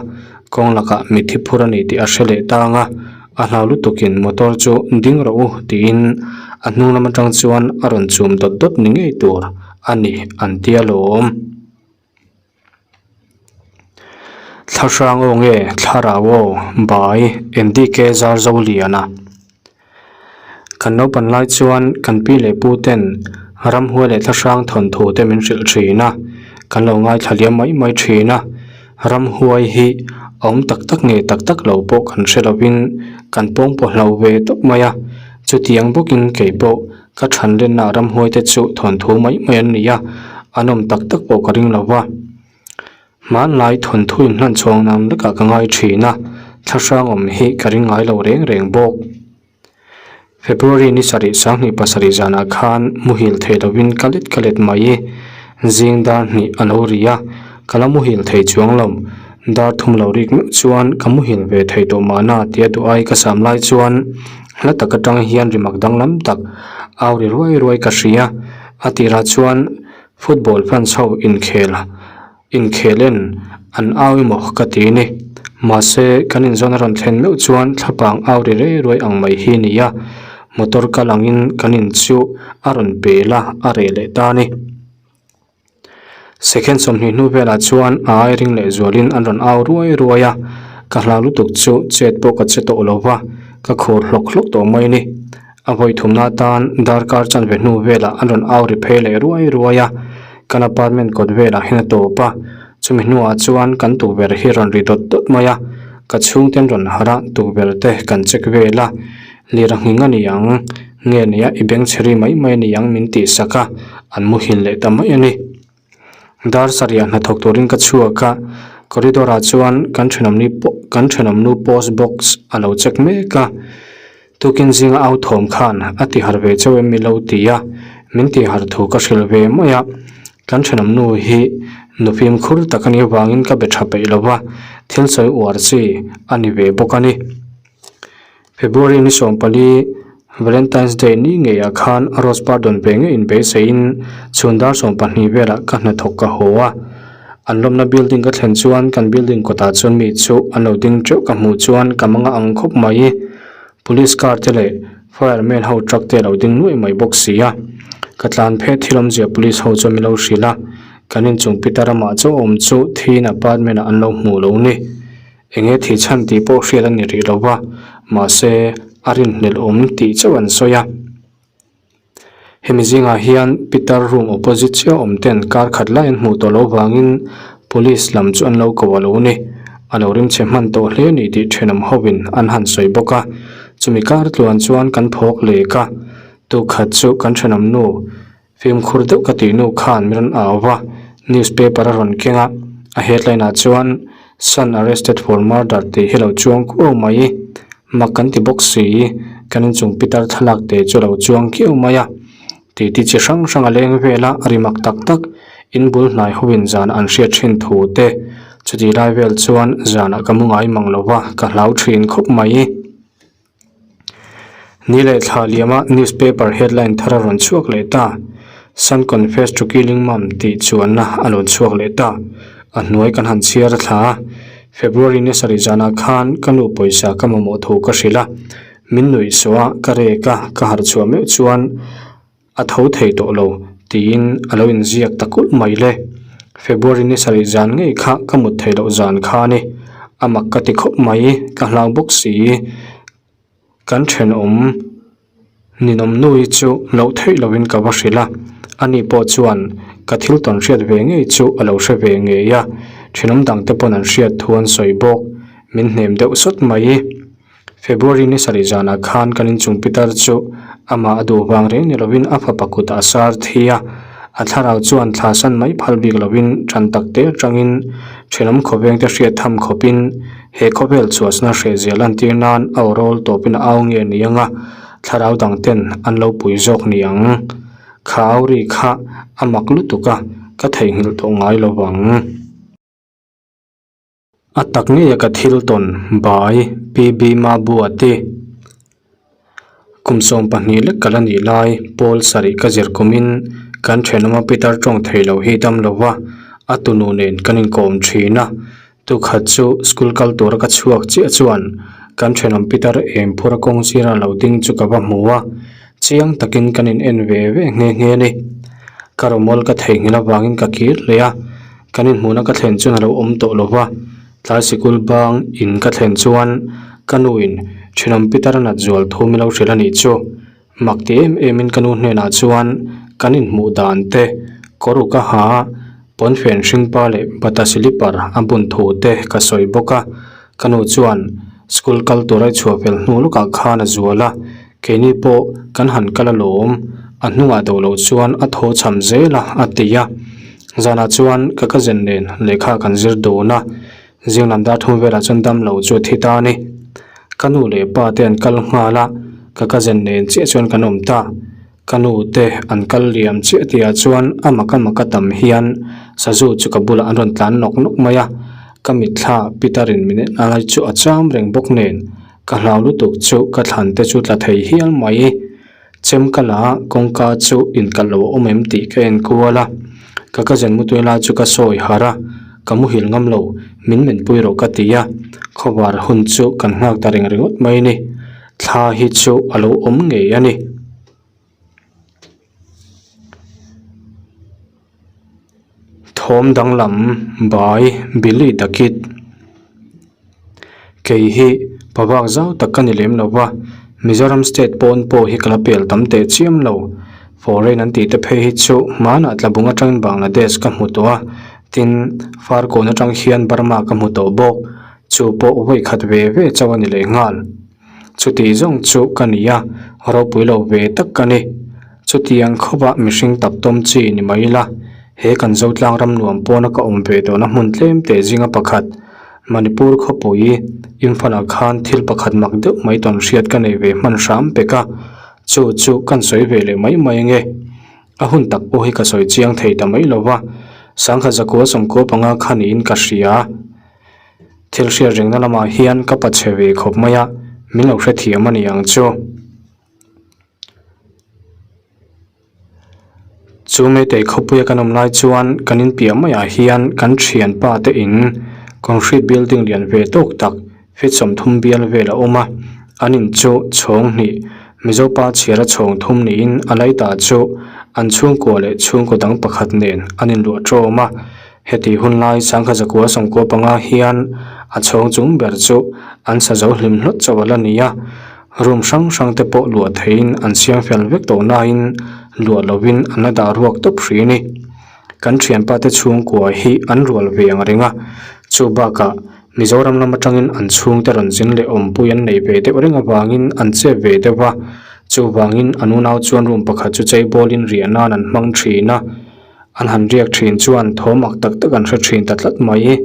kawng lakah mithi phur a ni tih a hre leh tang a. A hlau lutukin motor chu ding rawh u tiin a hnung lam atang chuan a rawn chum dawt dawt ni ngei tur a ni an ti alawm. Thlahrang aw nge thlarau aw bai NDK zar zo lian a. Kan naupan lai chuan kan pi leh pu ten ramhuai leh thlahrang thawnthu te min hrilh thin a, kan lo ngaithla liam mai mai thin a. Ramhuai hi a awm tak tak nge tak tak lo pawh kan hre lovin kan pawng pawh hlo ve tawp mai a, chutiang bawkin kei pawh ka than lenna ramhuai te chu thawnthu mai mai an ni a, an awm tak tak pawh ka ring lo va. Hmanlai thawnthu inhlan chhuang nan vekah ka ngai thin a, thlahrang awm hi ka ring ngai lo reng reng bawk. February ni sarih sanghnih pasarih zanah khan muhil thei lovin ka let ka let mai. Zing dar hnih a lo ri a, ka la muhil thei chuang lo. Dar thum lo rik meuh chuan ka muhil ve thei tawh mahna tia duh ai ka sam lai chuan hla tak atang hian rimak danglam tak au ri ruai ruai ka hria. A tirah chuan football fans ho inkhel Inkhel en an au emaw ka ti ni. Mahse, kan inzawn a rawn thlen meuh chuan thlapang au ri rei ruai ang mai hi ni a, motor kal angin kan in chu a rawn pel a, a reh leh ta a ni. Second 20 hnu velah chuan a ai ring leh zualin an rawn au ruai ruai a, ka hlau lutuk chu chet pawh ka che tawh lo va, ka khur hlawk hlawk tawh mai ni. A vawi thumna atan darkar chanve hnu velah an rawn au ri phei leh ruai ruai a, kan apartment kawt velah hian a tawp a, chumi hnuah chuan kan tukverh hi rawn ri dawt dawt mai a, ka chhungte an rawn harh a, tukverh te kan check vel a, lir a nghing a ni ang, nge nia i bengchhe ri mai mai a ni ang min tih sak a, an muhil leh ta mai a ni. Dar sarih ah hnathawk turin ka chhuak a, Corridor ah chuan kan thenawmni pawh kan thenawmnu post box a lo check mek a. Tukin zinga au thawm khan a ti harh ve chauh em mi lo ti a, min ti harh thu ka hrilh ve mai a. Kan thenawmnu hi nu fimkhur tak a nih avangin ka be tha peih lo va, thil sawi uar chi a ni ve bawk a ni. February ni 14, Valentine's Day ni ngeiah khan Rose par dawn ve ngei inbeiseiin chhun dar 12 velah ka hnathawk ka haw a. An lawmna building ka thlen chuan kan building kawtah chuan mi chu an lo ding teuh ka hmuh chuan ka manga ang khawp mai. Police car te leh fireman ho truck te a lo ding nuaih mai bawk si a. Ka tlan phet thil awmzia police ho chuan min lo hrilh a, kan inchung pitar amah chauh awm chu thiin apartment ah an lo hmuh lo ni. Enge thih chhan tih pawh hriat a ni rih lo va, mahse a rinhlelh awm tih chauh an sawi a. Hemi zingah hian Pitar room opposite chiah awm ten kar khat lai an hmuh tawh loh vangin Police lam chu an lo ko a lo ni. A lo rimchhe hman tawh hle a ni tih thenawm hovin an han sawi bawk a. Chumi kar tluan chuan kan phawk lek a, tukhat chu kan thenawm nu Fimkhur deuh ka tih nu khan min rawn au va, newspaper a rawn keng a, a headline ah chuan Son arrested for murder tih hi lo chuang kuau mai. Mak kan ti bawk si, kan inchung pitar thlalak te chu a lo chuang kiau mai a. Titi chi hrang hrang a leng vel a, ri mak tak tak, in bul hnai hovin zan an hriat thin thu te, chutih lai vel chuan zanah ka mu ngai mang lo va, ka hlau thin khawp mai. Ni leh thla liama newspaper headline thar a rawn chhuak leh ta. Son confess to killing mum tih chuanna a rawn chhuak leh ta. A hnuai kan han chhiar a thla a. February ni sarih zanah khan ka nu pawisa ka mamawh thu ka hrilh a. Min nuih sawh a, ka rek a, ka harh chhuah meuh chuan A tho thei tawh lo, tiin a lo inziak ta kulh mai le. February ni sarih zan ngei kha ka mut theih loh zan kha a ni. A mak ka ti khawp mai, ka hlau bawk si. Kan thenawm ninawm nui chu loh theih lohin ka va hrilh a, ani pawh chuan ka thil tawn hriat ve ngei chu a lo hre ve ngei a, thenawm dangte pawn an hriat thu an sawi bawk. Min hnem deuh sawt mai. February ni sarih zanah khan kan inchung pitar chu amah a duh vang reng ni lovin a fapa kutah a sar thi a, a thlarau chuan thla san mai phal bik lovin tan tak te atangin thenawm khawvengte hriat tham khawpin he khawvel chhuahsna hrehzia lantir nan a aw rawl tawpin a au nge ni anga thlarau dang ten an lo pui zawk ni ang. Kha au ri kha a mak lutuk a, ka theihnghilh tawh ngai lovang. A tak ngeia ka thil tawn bai PB Mabua te kum 12 lek ka la nih lai pawl sarih ka zir kumin kan thenawma Peter tawng thei lo hi dam lo va, a tunu nen kan inkawm thin a. Tukhat chu school kal tura ka chhuak chiah chuan kan thenawm Peter eng phura kawng sira lo ding chu ka va hmu a, chiang takin kan in en ve ve nghe nghe a ni. Ka rawmawl ka theihnghilh avangin ka kir leh a. Kan inhmuhna ka thlen chuan a lo awm tawh lo va, tlai sikul bang in ka thlen chuan ka nu in thenawm Peter a nat zual thu min lo hrilh a nih chu. Mak ti em em in ka nu hnenah chuan kan inhmuh dan te, kawr uk a ha, pawnfen hringpa leh bata silipar a bun thu te ka sawi bawk a. Ka nu chuan school kal tur a i chhuah fel hnu lawkah khan a zual a, keini pawh kan han kal alawm, a hnungah do loh chuan a thaw cham zel a, a ti a. Zanah chuan ka cousin nen lehkha kan zir dun a, zing lam dar thum velah chuan dam lo chu a thi ta a ni. Ka nu leh pa te an kal nghal a, ka cousin nen chiah chuan kan awm ta. Ka nu te an kal liam chiah tihah chuan a mak a mak a tam hian sazu chu ka bulah an rawn tlan nawk nawk mai a, ka mitthla Peter in min en lai chu a cham reng bawk nen ka hlau lutuk chu ka thlan te chu tla thei hial mai. Chem ka la a kawngka chu inkalh lo a awm em tih ka en kual a, ka cousin mutui lai chu ka sawi harh a, ka muhil ngam lo min menpui rawh ka ti a, khawvar hun chu kan nghak ta reng ringawt mai a ni. Thla hi chu a lo awm ngei a ni. Thawm danglam by Billy the Kid. Kei hi pavak zau tak ka ni lem lo va, Mizoram state pawn pawh hi ka la pel tam teh chiam lo. Foreign an tih te phei hi chu hmanah tlabung atangin Bangladesh ka hmu tawh a, tin Farkawn atang hian Burma ka hmu tawh bawk. Chu pawh vawi khat ve ve chauh a ni leh nghal. Chuti zawng chu ka ni a, ropui lo ve tak ka ni. Chutiang khawpah mihring tak tawm chi ni mai ila. He kan Zotlang ram nuam pawna ka awm ve tawhna hmun tlem teh zinga pakhat, Manipur khawpui Imphal-ah khan thil pakhat mak deuh mai tawn hriat ka nei ve hman hram pek a, chu chu kan sawi ve leh mai mai ange. A hun tak pawh hi ka sawi chiang thei ta mai lo va, sangkhat zakua sawmkua panga kha niin ka hria. Thil hriat rengna lamah hian ka pachhe ve khawp mai a, min lo hrethiam a ni ang chu. Chu Meitei khawpuia kan awm lai chuan kan inpiah maiah hian kan thianpa te in concrete building lian ve tawk tak feet 30 bial vel a awm a, an in chu chhawng hnih Mizopa chhiara chhawng thum niin a laita chu an chhungkua leh chhungkaw dang pakhat nen an inluah tawm a, heti hun lai sangkhat zakua sawmkua panga hian a chhawng chung ber chu an sa zo hlim hlawt chauh a la ni a. Room hrang hrang te pawh luah theiin an siam fel vek tawh nain luah lovin an la dah ruak tawp hrih a ni. Kan thianpa te chhungkua hi an rual ve ang reng a, chu bakah Mizoram lam atangin an chhungte rawn zin leh awmpui an nei ve deuh reng avangin an chep ve deuh a, chuvangin an unau chuan room pakhat chu cheibawlin riah nan an hmang thin a, an han riak thin chuan thawm ak tak tak an hre thin ta tlat mai.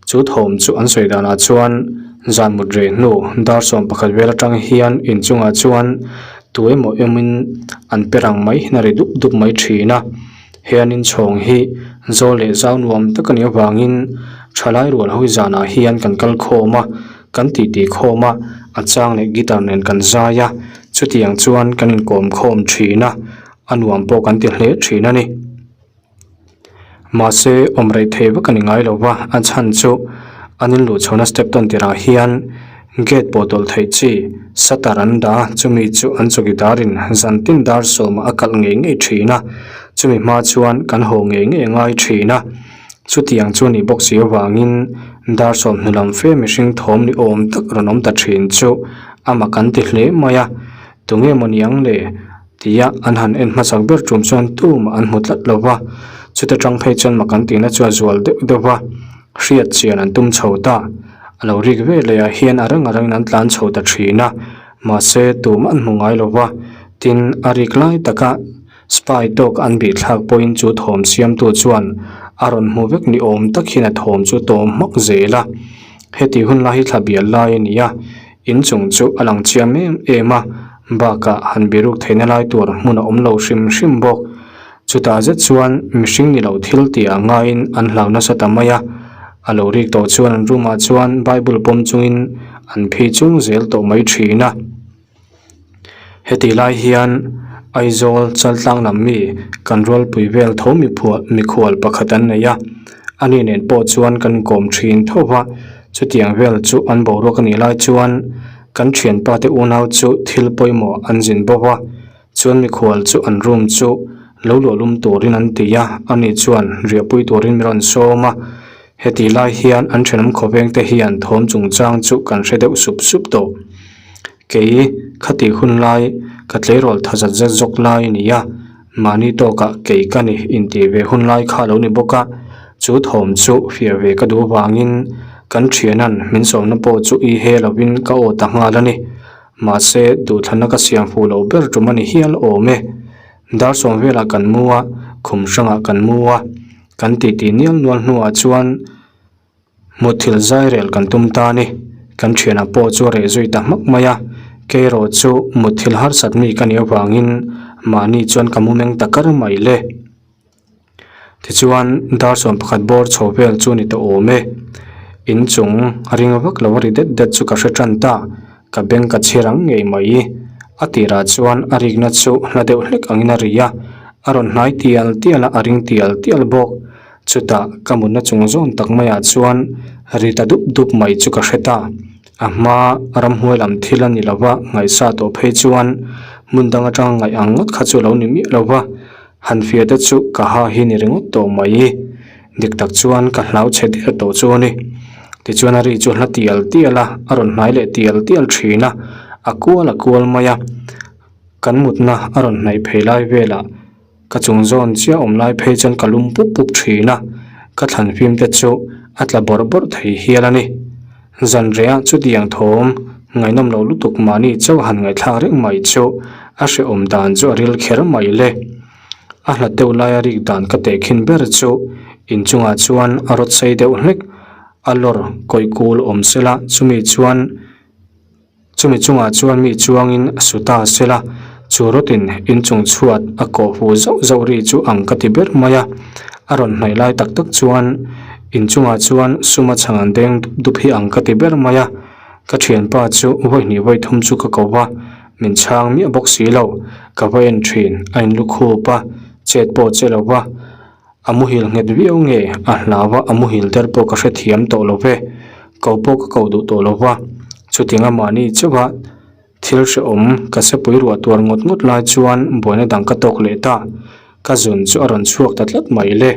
Chu thawm chu an sawi danah chuan zan mut reh hnu dar 11 vel atang hian inchungah chuan tu emaw awmin an pe rang mai hian a ri dup dup mai thin a. He an inchhawng hi zawl leh zau nuam tak a nih avangin thalai rual hawi zanah hian kan kal khawm a, kan titi khawm a, a chang leh guitar nen kan zai a, chutiang chuan kan inkawm khawm thin a, a nuam pawh kan ti hle thin a ni. Mahse, awm rei thei vak a ni ngai lo va, a chhan chu an inluh chhohna step tawn tirah hian gate pawh tawlh theih chi shutter an dah a, chumi chu an chawkidarin zan tin dar sawmah a kalh ngei ngei thin a, chumi hma chuan kan haw ngei ngei a ngai thin a. Chutiang chu a nih bawk si avangin dar 20 lam fe mihring thawm ni awm tak rawn awm ta thin chu amah kan ti hle mai a, tunge maw niang le? Tia an han en hmasak ber tum chuan tumah an hmu tlat lo va, chuta tang phei chuan mak an tihna chu a zual deuh deuh va, hriat chian an tum chho ta. A lo rik ve leh ah hian a rang a rangin an tlan chho ta thin a, mahse tumah an hmu ngai lo va, tin a rik lai taka spy tawk an bih thlak pawhin chu thawm siamtu chuan a rawn hmu vek ni awm tak hian a thawm chu tawm hmak zel a. Heti hun lai hi thla bial lai a ni a, inchung chu a lang chiam em em a, Bakah han biruk theihna lai tur hmun a awm lo hrim hrim bawk. Chutah zet chuan mihring ni lo thil tih ah ngaiin an hlau nasa ta mai a. A lo rik tawh chuan an room ah chuan Bible pawm chungin an phei chung zel tawh mai thin a. Hetih lai hian Aizawl Chaltlang lam mi kan rualpui vel tho mikhual pakhat an nei a. Ani nen pawh chuan kan inkawm thin tho va, chutiang vel chu an boruak a nih lai chuan Kan thianpa te unau chu thil pawimawh an zin bawk a, chuan mikhual chu an room chu lo luahlum turin an ti a, ani chuan riahpui turin min rawn sawm a. Heti lai hian an thenawm khawveng te hian thawm chungchang chu kan hre deuh sup sup tawh. Kei khatih hun lai ka tleirawl tha zat zat zawk lai a ni a, mahni tawkah kei ka ni intih ve hun lai kha a lo ni bawk a, chu thawm chu fiah ve ka duh avangin kan thianan min sawmna pawh chu i he lovin ka aw ta nghal a ni. Mahse, duhthlanna ka siam fuh loh ber tum a ni hial awm e. Dar sawm velah kan mu a, khum hrangah kan mu a, kan titi nial nual hnuah chuan, Mutthil zai rel kan tum ta ni. Kan thianah pawh chu a reh zui ta hmak mai a, kei erawh chu mutthil harsat mi ka nih avangin mahni chuan ka mu meng ta kar mai le. Tichuan dar 11 bawr chho vel chu ni ta awm e. Inchung ring vak lo a ri det det chu ka hre tan ta, ka beng ka chhi rang ngei mai. A tirah chuan a rikna chu hla deuh hlek angin a ri a, a rawn hnai tial tial a, a ring tial tial bawk. Chutah ka mutna chung zawn tak maiah chuan ri ta dup dup mai chu ka hre ta. A hma ramhnuai lam thil a ni lo va, ngaihsa tawh phei chuan hmun dang atanga ngaih ang ngawt kha chu a lo ni miah lo va, han fia te chu ka ha hi ni ringawt tawh mai. Dik tak chuan ka hlau chhe der tawh chu a ni. Tichuan a ri chu hla tial tial a, a rawn hnai leh tial tial thin a, a kual a kual mai a. Kan mutna a rawn hnaih phei lai velah. Ka chung zawn chiah awm lai phei chuan ka lum pup pup thin a, ka thlan fim te chu a tla bawrh bawrh thei hial a ni. Zan rehah chutiang thawm ngaihnawm lo lutuk mahni chauh han ngaihthlak reng mai chu a hrehawm dan chu a ril kher mai le. A hlat deuh laia rik dan ka tehkhin ber chu inchungah chuan a rawt sei deuh hlek a lawr kawih kul awm sela chumi chuan Chumi chungah chuan mi chuangin a su ta sela, chu rawtin inchung chhuat a kawh huh zauh zauh ri chu ang ka ti ber mai a. A rawn hnaih lai tak tak chuan inchungah chuan suma chhang an deng dup dup hi ang ka ti ber mai a. Ka thianpa chu vawi hnih vawi thum chu ka ko va, min chhang miah bawk si lo. Ka va en thin, a inlukhup a, chet pawh che lo va. A muhil nghet viau nge a hlau a, a muhil der pawh ka hrethiam tawh lo ve. Ko pawh ka ko duh tawh lo va, chutinga mahni chauha thil hrehawm ka sepui ruah tuar ngawt ngawt lai chuan buaina dang ka tawk leh ta. Ka zun chu a rawn chhuak ta tlat mai le.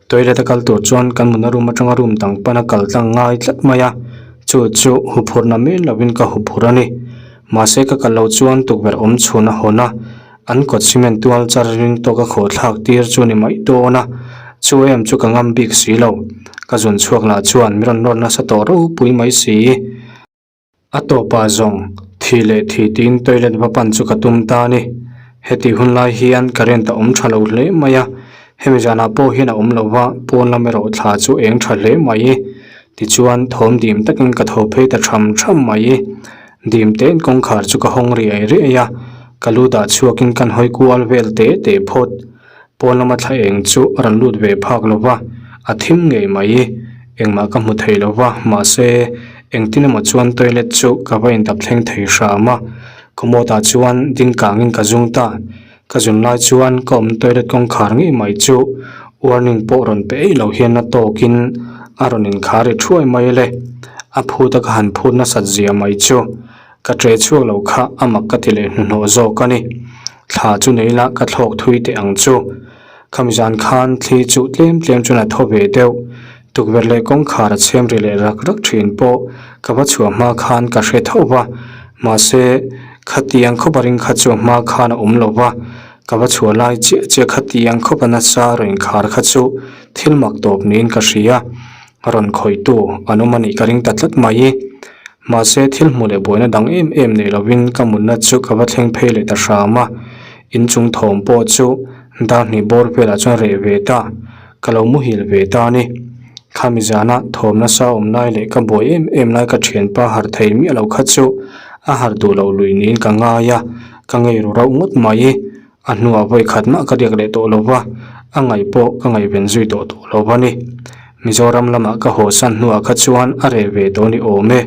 Toilet a kal tur chuan kan mutna room atanga room dang pana kal tlang ngai tlat mai a, chu chu huphurhna men lovin ka huphurh a ni. Mahse ka kal loh chuan tukverh awm chhun a hawn a. An kawt cement tual char ring tawk a khawh thlak tir chu ni mai dawn a, chu em chu ka ngam bik si lo. Ka zun chhuak lah chuan mi rawn nawr nasa tawh ropui mai si. A tawpah zawng thi leh thi tiin toilet va pan chu ka tum ta a ni. Heti hun lai hian current a awm tha lo hle mai a, hemi zanah pawh hian a awm lo va, pawn lam erawh thla chu eng tha hle mai. Tichuan thawm dim takin ka tho phei ta tham tham mai. Dim tein kawngkhar chu ka hawng riai riai a, ka lu dah chhuakin kan hawi kual vel te te phawt. Pawn lama thla eng chu a rawn lut ve phak lo va, a thim ngei mai. Engmah ka hmu thei lo va, mahse engtin emaw chuan toilet chu ka va indap thleng thei hram a. Commode ah chuan ding kangin ka zung ta. Ka zun lai chuan ka awm toilet kawngkhar ngei mai chu warning pawh rawn pe eih lo hian a tawkin a rawn inkhar ri thuai mai le. A phut a ka han phut nasat zia mai chu ka ṭe chhuak lo kha a mak ka ti leh hnuhnawh zawk a ni. Thla chu nei la ka thlawk thui teh ang chu. Khami zan khan thli chu tlem tlem chuan a thaw ve deuh. Tukverh leh kawngkhar a chhem ri leh rak rak thin pawh ka va chhuah hma khan ka hre tho va, mahse khatiang khawpa ring kha chu hma khan a awm lo va, ka va chhuah lai chiah chiah khatiang khawpa nasa rawn inkhar kha chu thil mak tawp niin ka hria, rawn khawihtu an awm a nih ka ring ta tlat mai. Mahse thil hmuh leh buaina dang em em nei lovin ka mutna chu ka va thleng phei leh ta hram a, inchung thawm pawh chu dar hnih bawr velah chuan reh ve ta. Ka lo muhil ve ta a ni. Khami zana thawm nasa awm lai leh ka buai em em lai ka thianpa harh thei miah lo kha chu a harh duh loh lui niin ka ngai a, ka ngei ru rauh ngawt mai. A hnuah vawi khat mah ka riak leh tawh lo va, a ngaih pawh ka ngaihven zui tawh tawh lo a ni. Mizoram lamah ka haw san hnuah kha chuan a reh ve tawh ni awm e.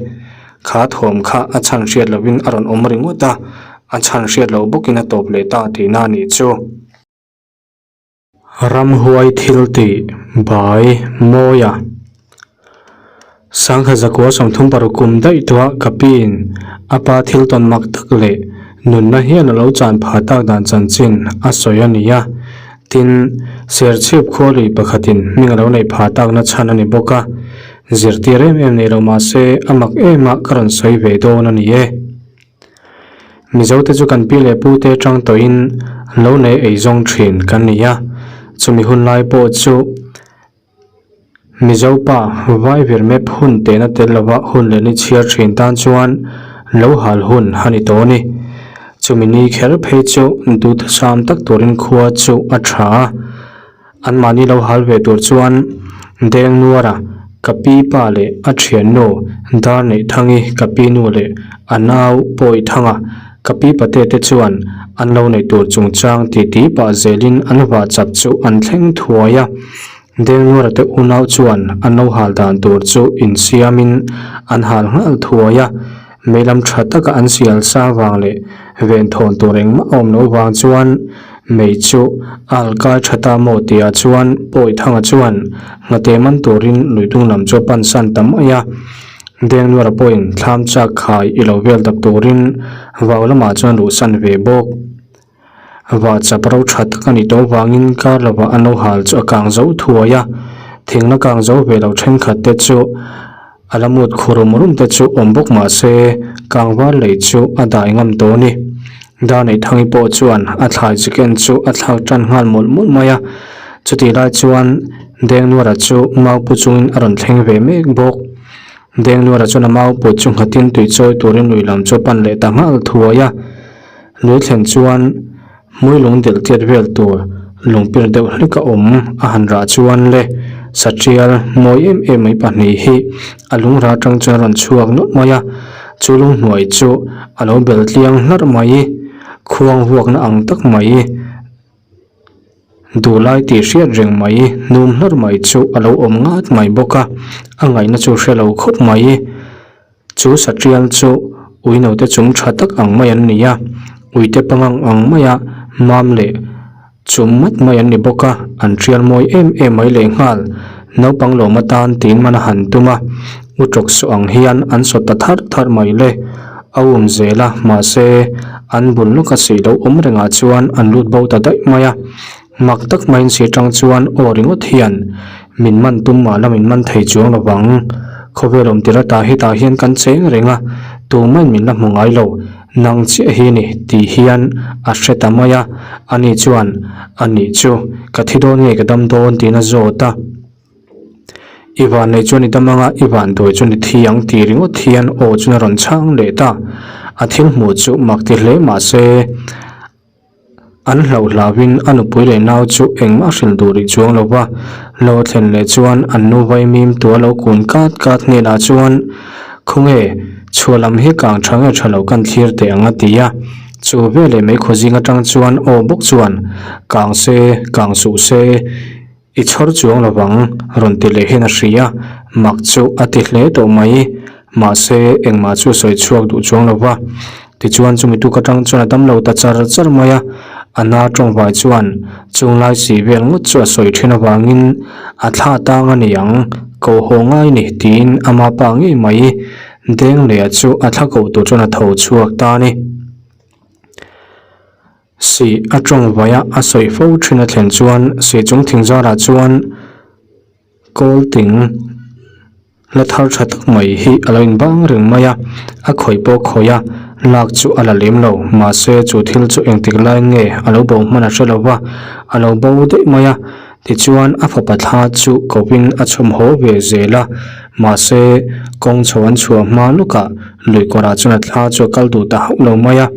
Kha thawm kha a chhan hriat lovin a rawn awm ringawt a, a chhan hriat loh bawkin a tawp leh ta tihna a nih chu. Ramhuai thil tih bai mawi a. Sangha zakua 36 kum daih tuah ka piin a pa thil tawn mak tak leh nunna hian a lo chan phah tak dan chanchin a sawi a ni a. Tin, Serchhip khua lui pakhatin hming a lo neih phah takna chhan a ni bawk a. Zirtir em em nei lo mahse a mak em a ka rawn sawi ve dawn a ni e. Mizote chu kan pi leh pute atang tawhin lo nei ei zawng thin kan ni a, chumi hun lai pawh chu Mizo pa vai vir map hun tehna tel lova hun leh ni chhiar thin tan chuan lo hal hun a ni tawh a ni. Chumi ni kher phei chu duhthusam tak turin khua chu a tha a. Anmahni lo hal ve tur chuan Dengnuara ka pi pa leh a thiannu Darneihthangi ka pi nu leh a nau Pawithanga ka pi pate te chuan an lo neih tur chungchang titi pah zelin an vah chak chu an thleng thuai a. Dengnuara te unau chuan an lo hal dan tur chu insiamin an hal nghal thuai a. Meilam tha taka an sial sa vang leh venthawn tur engmah a awm loh vang chuan mei chu a alkai tha ta maw tihah chuan Pawithanga chuan nghate man turin luitung lam chu a pan san ta mai a. Dengnuara pawhin thlam chak khai i lo vel tak turin vau lamah chuan luhsan ve bawk. Va chap ro tha tak a nih tawh vangin kar lovah an lo hal chu a kang zo thuai a, thing la kang zo ve lo thenkhat te chu a la mut khu rum rum te chu awm bawk mah se kang var lei chu a dai ngam tawh a ni. Darneihthangi pawh chuan a thlai chicken chu a thlak tan nghal mawlh mawlh mai a, chutih lai chuan Dengnuara chu mau pu chungin a rawn thleng ve mek bawk. Dengnuara chuan a mau put chu nghatin tui chawi turin lui lam chu a pan leh ta nghal thuai a. Lui thlen chuan. Hmuilung delh tiat vel tur lungpir deuh hlek a awm a han rah chuan le saṭial mawi em em mai pahnih hi a lungrah atang chuan a rawn chhuak nawlh mai a, chu lunghnuai chu a lo bel tliang hlarh mai, khuang vuakna ang tak mai. Duhlai tih hriat reng mai hnum hlarh mai chu a lo awm ngat mai bawk a, a ngaihna chu hre lo khawp mai. Chu saṭial chu ui note chung tha tak ang mai an ni a, uite pangang ang maia mam leh chum mat mai an ni bawk a, an ṭial mawi em em mai lehnghal. Naupang lawm atan tiin man a han tum a, u ṭawk suh ang hian an sawt ta tharh tharh mai le. A um zel a, mahse an bul lawka sih lo awm rengah chuan an lut bo ta daih mai a. Mak tak maiin sih atang chuan aw ringawt hian min man tum mah la min man thei chuang lo vang. Khawvel awm tir ata hetah hian kan cheng reng a, tumahin min la hmu ngai lo, nang chiah hi ni tih hian a hre ta mai a, ani chuan a nih chu ka thi dawn nge ka dam dawn tiin a zawt a. I van nei chuan i dam anga i van duai chuan i thi ang tih ringawt hian aw chuan a rawn chhang leh ta. A thil hmuh chu mak ti hle mah se an hlauh hlauhin a nupui leh nau chu engmah hrilh duh rih chuang lo va. Lo thlen leh chuan an nu vaimim tua lo kun kat kat hnenah chuan khawnge chhuah lam hi kang tha nge tha lo kan thlir teh ang a ti a. Chu veleh meikhaw zing atang chuan aw bawk chuan kang se kang suh se. I chhawr chuang lo vang, rawn ti leh hian a hria a, mak chu a ti hle tawh mai. Mahse, engmah chu a sawi chhuak duh chuang lo va. Tichuan chumi tuk atang chuan a dam lo ta char char mai a, a na tawngvai chuan chunglai si vel ngawt chu a sawi thin avangin a thla tang a ni ang, ko haw ngai ni tiin ama pa ngei mai Denglea chu a thla koh tur chuan a tho chhuak ta a ni. Sih a tawng vaia a sawi fo thin a thlen chuan sih chung thing zarah chuan kawl ting la thar tha tak mai hi a lo inbang reng mai a, a khawih pawh khawih a, lak chu a la lem lo, mahse chu thil chu engtik laiin nge a lo bo hman a hre lo va, a lo bo daih mai a, tichuan a fapa thla chu kovin a chhawm haw ve zel a, mahse kawng chho an chhuah hma lawkah lui kawrah chuan a thla chu a kal duh ta hauh lo mai a.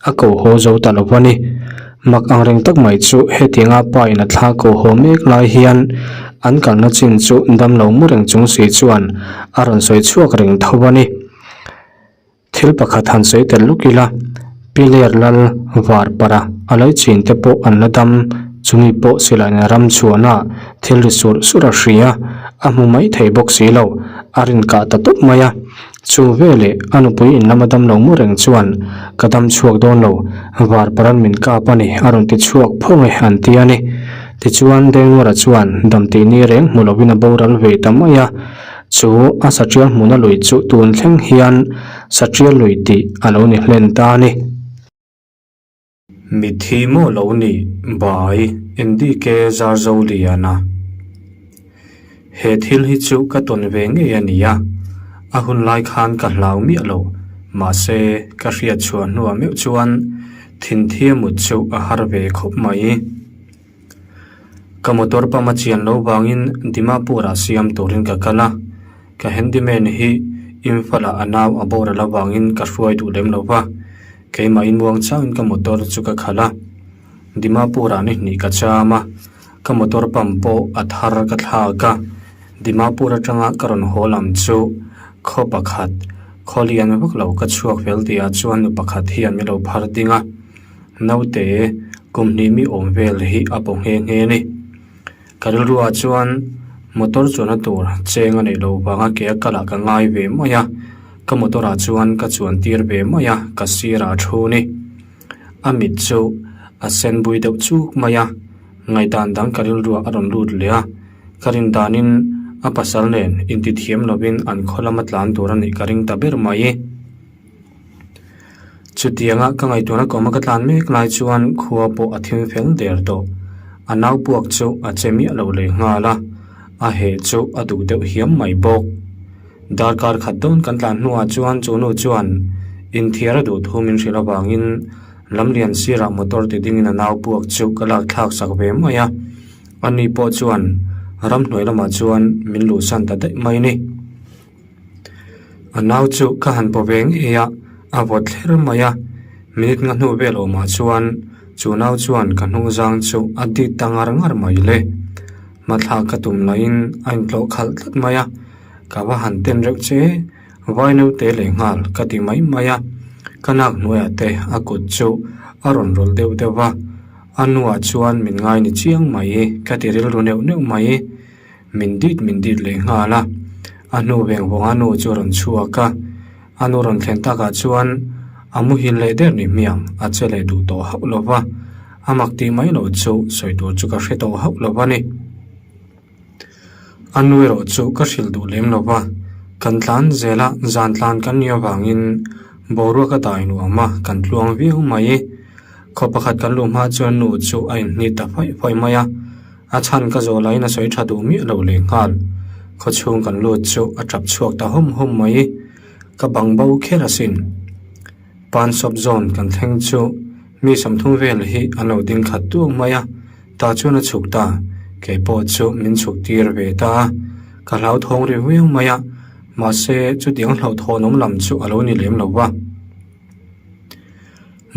A ko haw zo ta lo a ni. Mak ang reng tak mai chu hetianga pa in a thla ko haw mek lai hian an kalna chin chu damlo mu reng chung si chuan a rawn sawi chhuak reng tho a ni. Thil pakhat han sawi tel luk ila, Piler lal var para a lei chin te pawh an la dam, chumi pawh silai ram chhuahna thil ri surh surh a hria, a hmu mai thei bawk si lo, a rin kah ta tawp mai a. Chu veleh a nupui in lama dam lo mu reng chuan, Ka dam chhuak dawn lo, var paran min kap a ni, a rawn ti chhuak phawng e, an ti a ni. Tichuan, Dengnuara chuan dam tih ni reng hmu lovin a boral ve ta mai a. Chu a saṭial hmuna lui chu tun thleng hian saṭial lui tih a lo ni hlen ta a ni. Mitthi maw lo nih bai NDK Zarzoliana. He thil hi chu ka tawn ve ngei a nia, a hun lai khan ka hlau miah lo, mahse ka hriat chhuah hnuah meuh chuan thinthia mut chu a har ve khawp mai. Ka motor pump a chian lo vangin Dimapur ah siam turin ka kal a, ka handyman hi Imphal ah a nau a boral avangin ka hruai duh lem lo va. Keimah inmuang changin ka motor chu ka khalh a, Dimapur ah ni hnih ka cham a, ka motor pump pawh a thar ka thlak a, Dimapur atanga ka rawn haw lam chu khaw pakhat, khaw lian vak lo ka chhuak fel tih ah chuan nu pakhat hian min lo phar ding a, naute kum hnih mi awm vel hi a paw nghe nghe a ni. Ka rilru ah chuan motor chuanna tur cheng a neih loh vanga ke a kal ah ka ngai ve mai a, ka motor ah chuan ka chuan tir ve mai a, ka sir ah a thu ni. A mit chu a sen bui deuh chuk mai a, ngaihdan dang ka rilru ah a rawn lut leh a, ka rin danin a pasal nen intithiam lovin an khaw lama tlan tur a nih ka ring ta ber mai. Chutianga ka ngaihtuahna kawma ka tlan mek lai chuan khua pawh a thim fel der tawh. A nau puak chu a che miah lo leh nghal a, a heh chu a duh deuh hiam mai bawk. Darkar khat dawn kan tlan hnuah chuan chu nu chuan inthiar a duh thu min hrilh avangin lamlian sirah motor ti dingin a nau puak chu ka lak thlak sak ve mai a. Ani pawh chuan ramhnuai lamah chuan min luhsan ta daih mai ni. A nau chu ka han paw ve ngei a, a vawt thler mai a, minute nga hnu vel awmah chuan Chu nau chuan ka hnungzang chu a dit ta ngar ngar mai le. Hmathlak ka tum laiin a intlawh khalh tlat mai a, ka va han ten reuh che, vai naute leh nghal ka ti mai mai a. Ka nak hnuaiah te a kut chu a rawn rawlh deuh deuh va, a hnuah chuan min ngai ni chiang mai ka ti rilru neuh neuh mai. Min dit min dit leh nghal a, a hnu veng vawng a nu chu a rawn chhuak a, a nu rawn thlen takah chuan a muhil leh der ni hmiang a che leh duh tawh hauh lo va, a mak tih mai loh chu sawi tur chu ka hre tawh hauh lo a ni. A nu erawh chu ka hrilh duh lem lo va, kan tlan zel a, zan tlan kan nih avangin boruak a dai nuam a, kan tluang viau mai. Khaw pakhat kan luh hma chuan nu chu a inhnit ta faih faih mai a. A chhan ka zawh laiin a sawi tha duh miah lo leh nghal. Khaw chhung kan lut chu a tap chhuak ta hawm hawm mai. Ka bang bo kher asin. Pan sawp zawn kan thleng chu mi 30 vel hi an lo ding khat tuak mai a, tah chuan a chhuk ta. Kei pawh chu min chhuk tir ve ta a, ka hlauthawng ri viau mai a, mahse chutiang hlauhthawnawm lam chu a lo ni lem lo va.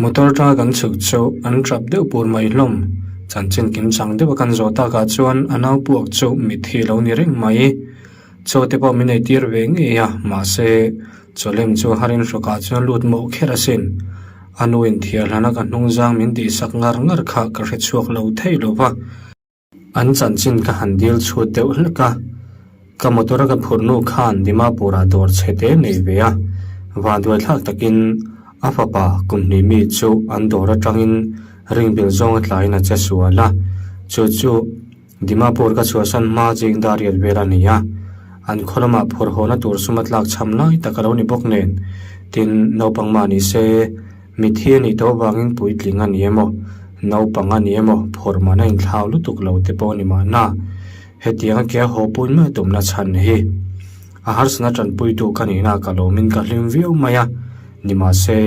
Motor ṭa kan chhuk chu an ṭap deuh pur mai hlawm. Chanchin kimchang deuh a kan zawh takah chuan a nau puak chu mitthi lo ni reng mai. Chaw te pawh min eitir ve ngei a, mahse chawlem chu harin hrawkah chuan lut mawh kher asin. A nu inthiarhlana ka hnungzang min tihsak ngar ngar kha ka hrechhuak lo thei lo va. An chanchin ka han dil chhut deuh hlek a, ka motor a ka phurh nu khan Dimapur ah dawr chhe te nei ve a, vanduai thlak takin a fapa kum hnih mi chu an dawr atangin ring bil zawng a tlaiin a che sual a, chu chu Dimapur ka chhuahsan hma ching dar riat vel a ni a, an khaw lamah phurh hawhna tur sum a tlak cham lai tak a lo ni bawk nen, tin naupang mah ni se. Mitthi a nih tawh avangin puitling a ni emaw, naupang a ni emaw, phawrh mahna inthlau lutuk lo te pawh a ni mahna. Hetianga ke a haw pui mai tumna chhan hi a harsatna tanpuitu ka nihna ka lawmin ka hlim viau mai a, nimahse,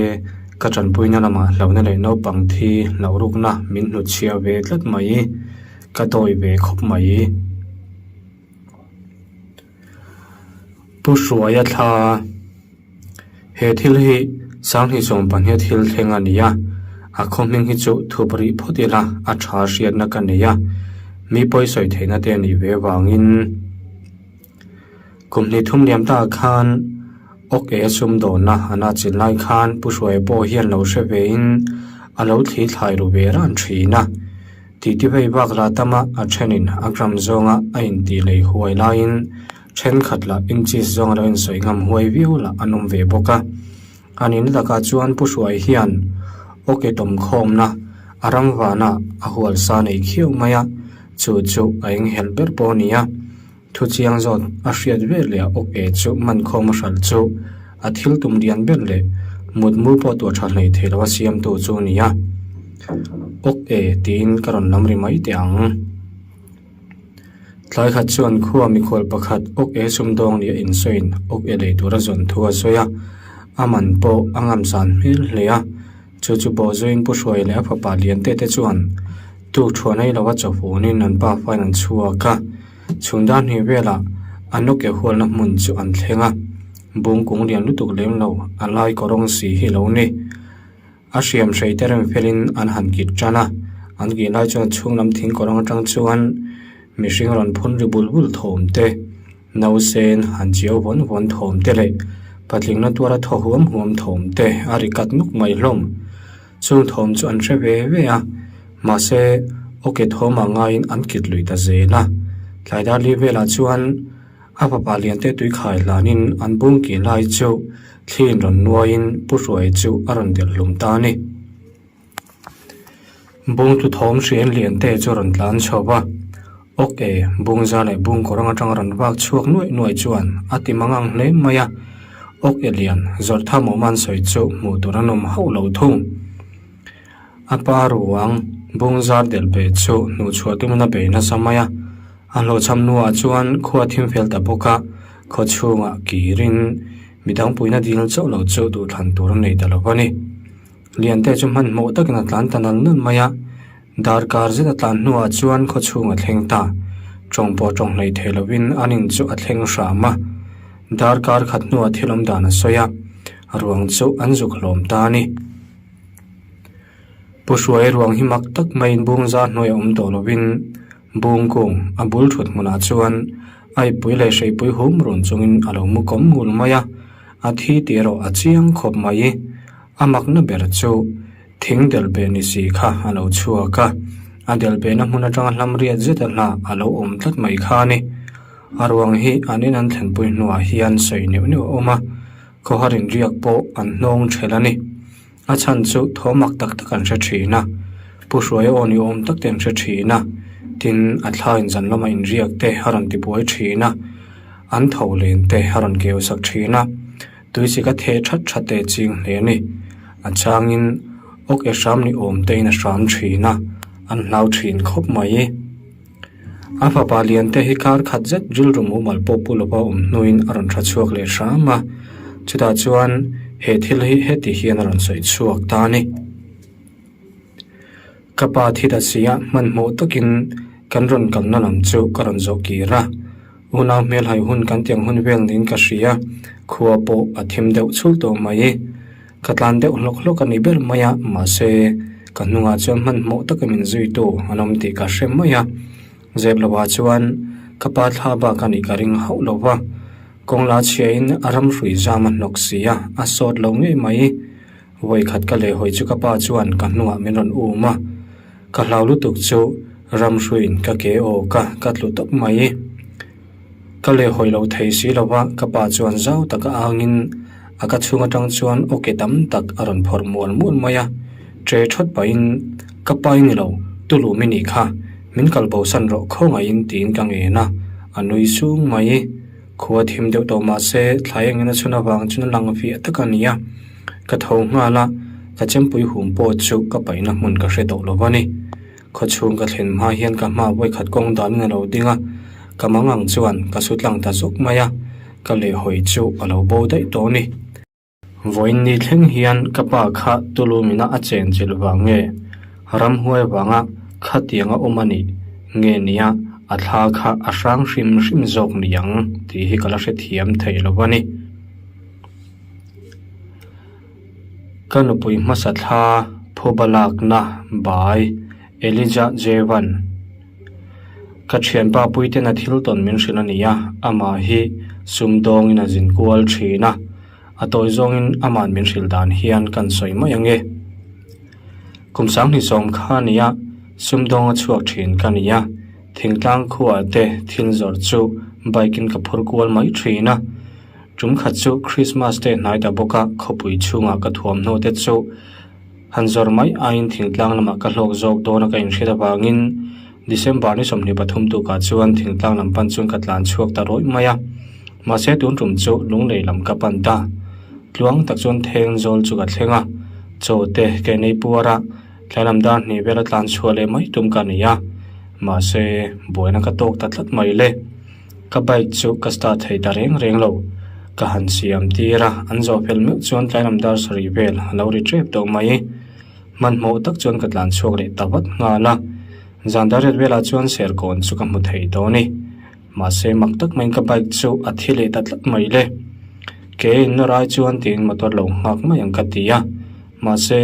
ka tanpuina lamah hlauhna leh naupang thi hlauhrukna min hnutchhiah ve tlat mai, ka dawi ve khawp mai. Pu Hruaia thla. He thil hi Sanghnih 12 thil thleng a ni a, a khaw hming hi chu thup rih phawt ila a tha hriatna ka nei a, mi pawi sawi theihna te a nih ve vangin kum hnih thum liam takah khan awk e sum dawnna an a chin lai khan Pu Hruaia pawh hian lo hre vein a lo thli thlai ru ve ran thin a. Titi vei bak la tama a thenin a gram zawnga a intih lei huai laiin Thenkhat lah inches zawng a lo insawi ngam huai viau lah an awm ve bawk a. A nihna takah chuan Pu Hruai hian awke tawmkhawmna a ram vanah a hual sa nei khiau mai a, chu chu a enghelh ber pawh a ni a. Thu chiang zawt a hriat vel leh a awke chu mankhawm a hralh chu a thil tum lian ber leh mutmu pawh tuah tha hlei thei lo a siamtu chu a ni a. Awke tiin ka rawn lam ri mai teh ang. Tlai khat chuan khua mikhual pakhat awk e sumdawng nia insawiin awk e lei tura zawn thu a sawi a, a man pawh a ngamsan hmel hle a. Chu chu bawhzuiin Pu Hruai leh a fapa Liante te chuan tuk thuah nei lova chawhpunin an pa fain an chhuak a, chhun dar hnih velah an awk e hualna hmun chu an thleng a, bung kung lian lutuk lem lo a lai kawrawng si hi lo ni. A hriam hrei te rem felin an han kit tan a, an kih lai chuan chhung lam thing kawr ang atang chuan mihring rawn phun ri bul bul thawm te, nausen han chiau vawn vawn thawm te leh patling na tuara thaw huam huam thawm te a ri kat nuk mai hlawm. Chung thawm chu an hre ve ve a, mahse aw ke thawmah ngaiin an kit lui ta zel a. Tlai dar li velah chuan A fapa liante tui khai hlanin an bung kih lai chu thliin rawn nuaiin Pu Hruai chu a rawn delh hlum ta a ni. Bung tlu thawm hrian liante chu a rawn tlan chho va, Awk e, bung za leh bung kawr ang atanga rawn vak chhuak nuaih nuaih chuan a ti mangang hle mai a, Awk e lian, zawrh tham awm an sawi chu hmuh tur an awm hauh lo thung. A pa ruang bung zar delh beh chu hnuhchhuah tumin a bei nasa mai a, a hlawhchham hnuah chuan khua thim fel ta bawk a, khaw chhungah kirin midang puina dil chauh lo chu duhthlan tur a nei ta lo a ni. Liante chu hmanhmawh takin a tlan ta nal nal mai a, darkar zet a tlan hnuah chuan khaw chhung a thleng ta, tawng pawh tawng hleih thei lovin an in chu a thleng hram a, darkar khat hnuah thil awm dan a sawi a, ruang chu an zuk hlawm ta a ni. Pu Hruai ruang hi mak tak maiin bungza hnuai a awm tawh lovin bung kung a bul thut hmunah chuan aipui leh hreipui hum run chungin a lo mu kawm ngul mai a, a thi tih erawh a chiang khawp mai. A makna ber chu thing delh beh ni si kha a lo chhuak a, a delh behna hmun atanga hlam riat zeta hla a lo awm tlat mai kha a ni. A ruang hi an in an thlenpui hnuah hian sawi neuh neuh a awm a, khawhar inriak pawh an hnawng ṭhelh a ni. A chhan chu thaw mak tak tak an hre thin a, Pu Hruaia aw ni awm tak te an hre thin a, tin a thla in zan lama inriak te a rawn ti buai thin a, an tho len te a rawn keu sak thin a, tuisik a theh that that te ching hle a ni. A changin awk e hram ni awm te in a hram thin a, an hlau thin khawp mai. A fapa lian te hi kar khat zet rilru mumal pawh pu lova awm hnuin a rawn tha chhuak leh hram a, chutah chuan he thil hi heti hian a rawn sawi chhuak ta a ni. Ka pa thi ta sia hmanhmawh takin kan rawn kalna lam chu ka rawn zawh kir a, unau hmelhai hun kan tiang hun vel niin ka hria, khua pawh a thim deuh chhul tawh mai. Ka tlan deuh hlawk hlawk a ni ber mai a, mahse ka hnungah chuan hmanhmawh taka min zuitu an awm tih ka hre mai a. Zep lovah chuan ka pa thla bak a nih ka ring hauh lo va, kawng la chhiain a ram hrui zam a hnawk si a, a sawt lo ngei mai. Vawikhat ka lehhawi chu ka pa chuan ka hnungah min rawn um a, ka hlau lutuk chu ram hruiin ka ke awk a, ka tlu tawp mai. Ka lehhawi lo thei si lo va, ka pa chuan zau taka angin a ka chhung atang chuan aw ke tam tak a rawn phawrh mual mual mai a. Ṭe ṭhawt pahin, Ka pa i ni lo, Tulum i nih kha, min kal bosan rawh khawngaihin tiin ka ngen a, a nui sung mai. Khua thim deuh tawh mah se, thlai engin a chhun avang chuan a lang fiah tak a ni a. Ka tho nghal a, ka chempui hum pawh chu ka paihna hmun ka hre tawh lo va ni. Khawchhung ka thlen hma hian ka hma vawikhat kawng danin a lo ding a, ka mangang chuan ka su tlang ta zawk mai a, ka lehhawi chu a lo bo daih tawh a ni. Vawiin ni thleng hian ka pa kha Tulumina a chen chilh vang nge, ramhuai vanga khatianga awm a nih nge nia a thla kha a hrang hrim hrim zawk ni ang tih hi ka la hrethiam thei lo a ni. Ka nupui hmasa thla phuba lakna by Elijah Jevan. Ka thianpa puiten a thil tawn min hrilh a ni a, amah hi sumdawngin a zin kual thin a, a tawi zawngin ama'n min hrilh dan hian kan sawi mai ang e. Kum sanghnih sawm kha a ni a, sumdawng a chhuak thin ka ni a, thingtlang khuaah te thil zawrh chu bike in ka phur kual mai thin a. Tum khat chu Christmas te hnai ta bawk a, khawpui chhungah ka thuamhnaw te chu han zawr mai aiin thingtlang lamah ka hlawk zawk dawn a ka inhriat avangin December ni 23 tukah chuan thingtlang lam pan chuan ka tlan chhuak ta rawih mai a. Mahse tun tum chu lunglei lam ka pan ta. Tluang tak chuan theng zawl chu ka thleng a, chaw te ka inei puar a, tlai lam dar hnih vel a tlan chhuah leh mai tum ka ni a. Mahse buaina ka tawk ta tlat mai le. Ka bike chu ka start thei ta reng reng lo. Ka han siam tir a, an zawh fel meuh chuan tlai lam dar sarih vel a lo ri tep tawh mai. Hmanhmawh tak chuan ka tlan chhuak leh ta vat nghal a. Zan dar riat velah chuan serkawn chu ka hmu thei tawh a ni. Mahse mak tak maiin ka bike chu a thi leh ta tlat mai le. Ke in nawr ai chuan tiin motor lo nghak mai ang ka ti a. Mahse.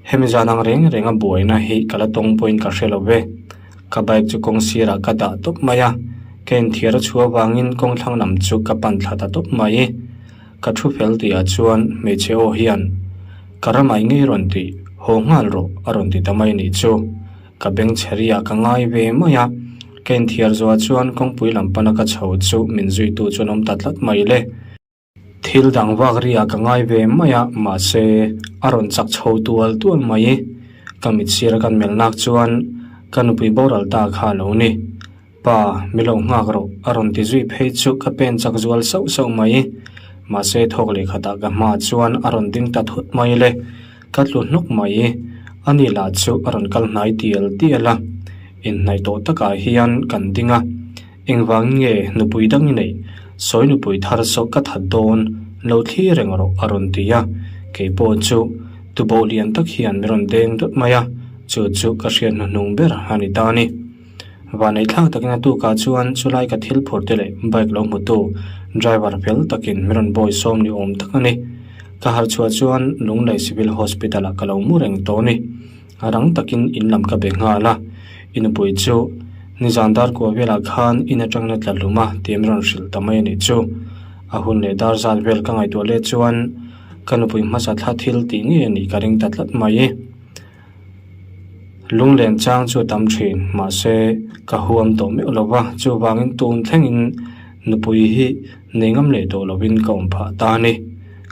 Hemi zan ang reng reng a buaina hi ka la tawng pawhin ka hre lo ve. Ka bike chu kawng sirah ka dah tawp mai a, ka inthiar a chhuah avangin kawng thlang lam chu ka pan thla ta tawp mai. Ka thu fel tihah chuan hmeichhe aw hian, Ka ramai ngei rawn tih, haw nghal rawh a rawn ti ta mai nih chu. Ka beng chheriah ka ngai ve mai a, ka inthiar zuah chuan kawngpui lam pana ka chho chu min zuitu chuan awm ta tlat mai le. Thil dang vak riah ka ngai ve mai a, mahse a rawn chak chho tual tual mai. Ka mit sir a kan melh nak chuan ka nupui boral ta kha a lo ni. Pa, mi lo nghak rawh a rawn ti zui phei chu ka pen chak zual sauh sauh mai. Mahse thawk leh khatah ka hmaah chuan a rawn ding ta thut mai le. Ka tlu hnuk mai. Ani lah chu a rawn kal hnai tial tial a. Inhnaih tawh takah hian kan ding a. Engvangin nge nupui dang i neih? Sawi nupui thar saw ka that dawn, lo thli reng rawh a rawn ti a. Kei pawh chu tuboh lian tak hian min rawn deng dawt mai a, chu chu ka hriat hnuhnung ber a ni ta a ni. Vaneihthlak takin a tukah chuan chulai ka thil phur te leh bike lo hmutu driver fel takin min rawn bawi sawm ni awm tak a ni. Ka harh chhuah chuan Lunglei Civil Hospital ah ka lo mu reng tawh a ni. Rang takin in lam ka be nghal a, i nupui chu nizan dar kua velah khan in atangin a tla hlum a tih an rawn hrilh ta mai a nih chu. A hun leh dar zat vel ka ngaihtuah leh chuan ka nupui hmasa thla thil tih ngei a nih ka ring ta tlat mai. Lunglen chang chu a tam thin, mahse ka huam tawh meuh lo va, chuvangin tun thlengin nupui hi nei ngam leh tawh lovin ka awm phah ta a ni.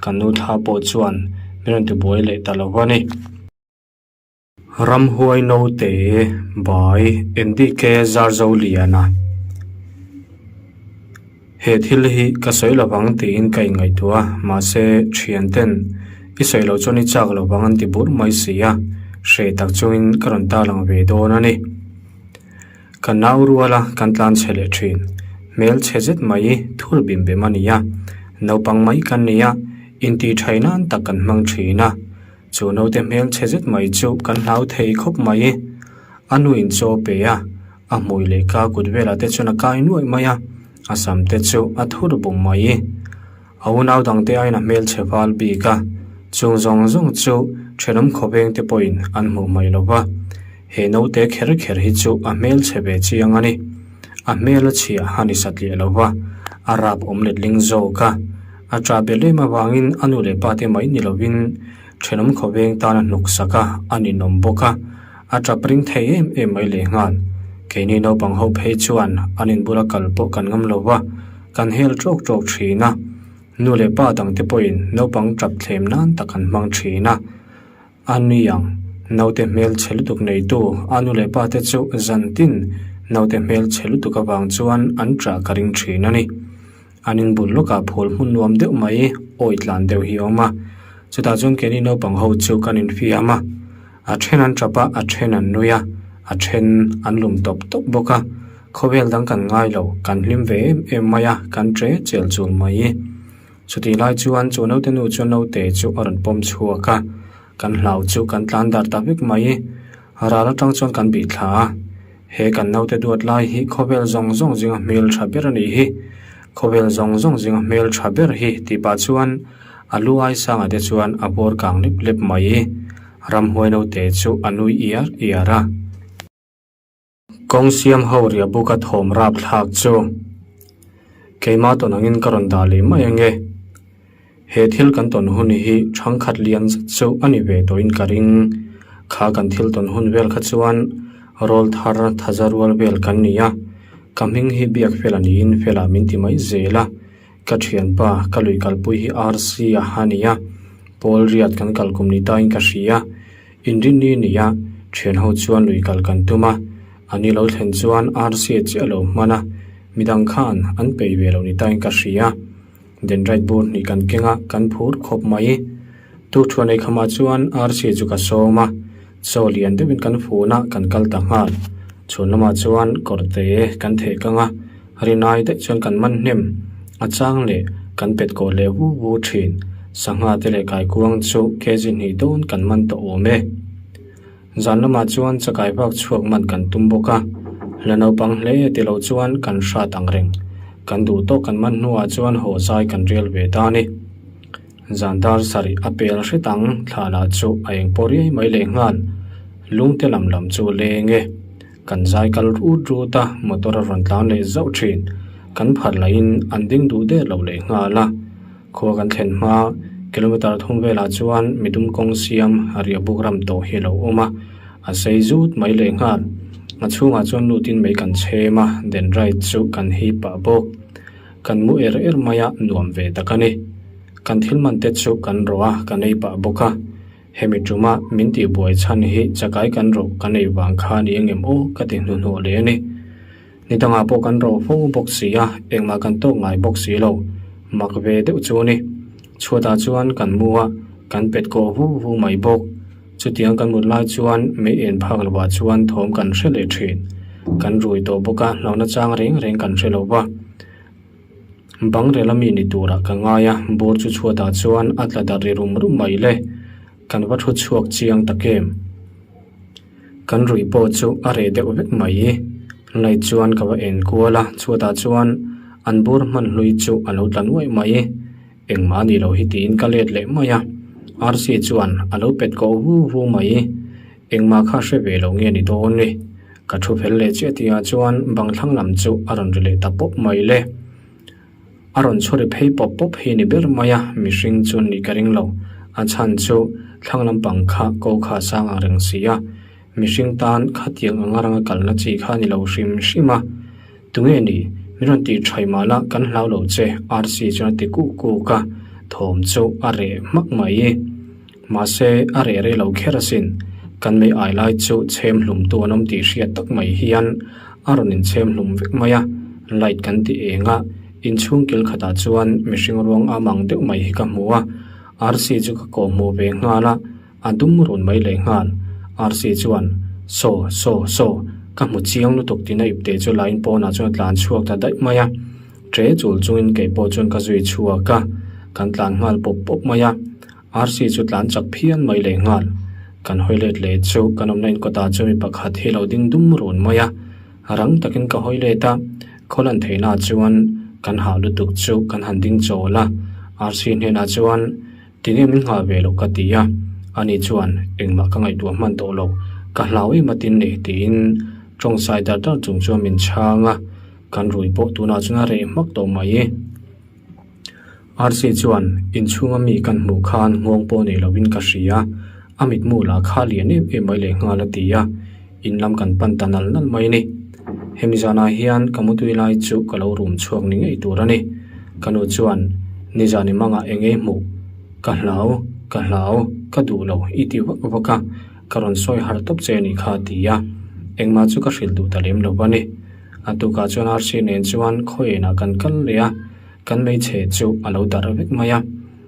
Ka nu thla pawh chuan min rawn tibuai leh ta lo va ni. Ramhuai naute bai NDK Zarzoliana. He thil hi ka sawi lovang tiin ka inngaihtuah a, mahse thian ten i sawi loh chuan i chak lovang an ti bur mai si a, hreh tak chungin ka rawn tarlang ve dawn a ni. Ka nau rual a kan tlan chhe leh thin, hmel chhe zet mai thur bim bem a ni a, naupang mai kan ni a, intih thaih nan tak kan hmang thin a, chu naute hmel chhe zet mai chu kan hlau thei khawp mai. A nuin chaw pe a, A hmui leh ka kut velah te chuan a kai nuaih mai a, a sam te chu a thur bum mai. A unau dangte aiin a hmelchhe val bik a, chung zawng zawng chu thenawm khawveng te pawhin an hmuh mai lo va. He naute kher kher hi chu a hmelchhe ve chiang a ni. A hmel a chhia a ni satliah lo va, a rap awm letling zawk a. A ṭah belh em avangin a nu leh pa te mai ni lovin thenawm khawveng tan a hnuk sak a, a ninawm bawk a. A ṭap ring thei em em mai leh nghal. Keini naupang ho phei chuan an inbula kal pawh kan ngam lo va, kan hel ṭawk ṭawk ṭhin a. Nu leh pa dangte pawhin naupang ṭap thlem nan tak an hmang ṭhin a. A nui ang, naute hmel chhe lutuk neitu a nu leh pa te chu zantin naute hmel chhe lutuk avang chuan an ṭah ka ring ṭhin a ni. An inbul lawkah phul hmun nuam deuh mai awi tlan deuh hi a awm a, chutah chuan keini naupang ho chu kan infiam a, a then an tap a, a then an nui a, a then an lum tawp tawp bawk a, khawvel dang kan ngai lo, kan hlim ve em em mai a, kan tre chel chul mai. Chutih lai chuan chu naute nu chuan naute chu a rawn pawm chhuak a, kan hlau chu kan tlan dar ta vek mai, ral atang chuan kan bih thla a. He kan naute duat lai hi khawvel zawng zawng zinga hmel tha ber a nih hi. Khawvel zawng zawng zinga hmel tha ber hi tih pah chuan a lu ai sangah te chuan a bawr kang lep lep mai. Ramhuai naute chu a nui iar iar a. Kawng siam ho riah buka thawm rap thlak chu keimah tawn angin ka rawn dah leh mai ange. He thil kan tawn hun hi thangkhat lian zet chu a ni ve tawhin ka ring. Kha kan thil tawn hun vel kha chuan rawl thar thaza rual vel kan ni a, ka hming hi biak fela niin fela min ti mai zel a. Ka thianpa ka lui kalpui hi RC a a ni a, Paul riat kan kal kum ni tain ka hria. Inrinni ni a, thian ho chuan lui kal kan tum a, a ni lo thlen chuan RC a chiah lo hman a, midang khan an pei ve lo ni tain ka hria. Dendrite bur hnih kan keng a, kan phur khawp mai. Tukṭhuan ei khamah chuan Arsi chu ka sawm a, chaw lian deuhin kan fun a, kan kal ta nghal. Chhun lamah chuan kawrte kan theh kang a, rinai daih chuan kan man hnem. A chang leh kan pet kawh leh vu vu thin. Sangha te leh kaikuang chu kg hnih dawn kan man tawh awm e. Zan lamah chuan chakai vak chhuak man kan tum bawk a, la naupang hle ti lo chuan kan hrat ang reng. Kan duh tawk kan man hnuah chuan haw zai kan rial ve ta a ni. Zan dar sarih a pel hret ang thla lah chu a eng pawh riai mai leh nghal. Lungte lam lam chu leng e. Kan zai kal rut rut a, motor a rawn tlan leh zauh thin. Kan phar lahin an ding duh der lo leh nghal a. Khua kan thlen hma kilometer thum velah chuan midum kawng siam a riah buk ram tawh hi a lo awm a, a sei zut mai leh nghal. A chhungah chuan lutin mei kan chhem a, dendrite chu kan hip pah bawk. Kan mu er er mai a, nuam ve tak a ni. Kan thil man te chu kan rawh a, kan ei pah bawk a. Hemi tuma min tihbuai chhan hi chakai kan rawh kan ei vang kha a ni engem aw ka ti hnuhnawh leh a ni. Ni dangah pawh kan rawh fo bawk si a, engmah kan tawk ngai bawk si lo. Mak ve deuh chu a ni. Chhuatah chuan kan mu a, kan pet kawh vu vu mai bawk. Chutiang kan mut lai chuan mei en phak lovah chuan thawm kan hre leh thin. Kan rui tawh bawk a, hlauhna chang reng reng kan hre lo va. Bang rel ami ni turah ka ngai a, bur chu chhuatah chuan a tla darh ri rum rum mai le. Kan va thu chhuak chiang tak em? Kan ruih pawh chu a reh deuh vek mai. Light chuan ka va en kual a, chhuatah chuan an bur hman hlui chu a lo tla nuaih mai. Engmah a nih loh hi tiin ka let leh mai a. Rc chuan a lo pet koh vu vu mai. Engmah kha hre ve lo nge ni dawn ni. Ka thu fel leh chiah tihah chuan bang thlang lam chu a rawn ri leh ta pawp mai le. A rawn chhuri phei pawp pawp hi ni ber mai a, mihring chu nih ka ring lo. A chhan chu thlang lampang kha ko kha a sang ang reng si a, mihring tan khatiang anga ranga kalna chi kha a ni lo hrim hrim a. Tunge ni? Min rawn tih thaih mah la kan hlau lo che, RC chuan a ti kuk kuk a, thawm chu a reh hmak mai. Mahse, a reh rei lo kher asin. Kan mei ai lai chu chhem hlum tu an awm tih hriat tak mai hian a rawn inchhem hlum vek mai a, light kan ti eng a, inchhung kil khatah chuan mihring ruang am ang deuh mai hi ka hmu a, Rc chu ka kawh hmuh ve nghal a, a dum run mai leh nghal. Rc chuan, Saw, saw, saw, ka hmu chiang lutuk tiin a ipte chu line pawnah chuan a tlan chhuak ta daih mai a. Ṭe chul chungin kei pawh chuan ka zui chhuak a, kan tlan nghal pawp pawp mai a. Rc chu tlan chak phian mai leh nghal. Kan hawi let leh chu kan awmna inkawtah chuan mi pakhat hi lo ding dum run mai a. Rang takin ka hawi let a, khawlan theihnaah chuan kan hah lutuk chu kan han ding chawl a. Rc hnenah chuan tinge min nghah ve loh ka ti a, ani chuan engmah ka ngaihtuah hman tawh lo, ka hlau em atin ni tiin tawngsai dar dar chung chuan min chhang a, kan rui pawh tunah chuan a reh hmak tawh mai. Rc chuan inchhunga mi kan hmuh khan nghawng pawh nei lovin ka hria, a mitmu lah kha lian em em mai leh nghal a ti a, in lam kan pan ta nal nal mai a ni. Hemi zanah hian ka mutui lai chu ka lo rum chhuak ni ngei tur a ni. Ka nu chuan nizan i mangah eng ei hmuh? Ka hlau, ka hlau, ka duh lo i ti vak vak a, ka rawn sawi harh tawp che a nih kha a ti a, engmah chu ka hrilh duh ta lem lo a ni. A tukah chuan Rc nen chuan khawiainah kan kal leh a, kan hmeichhe chu a lo darh vek mai a,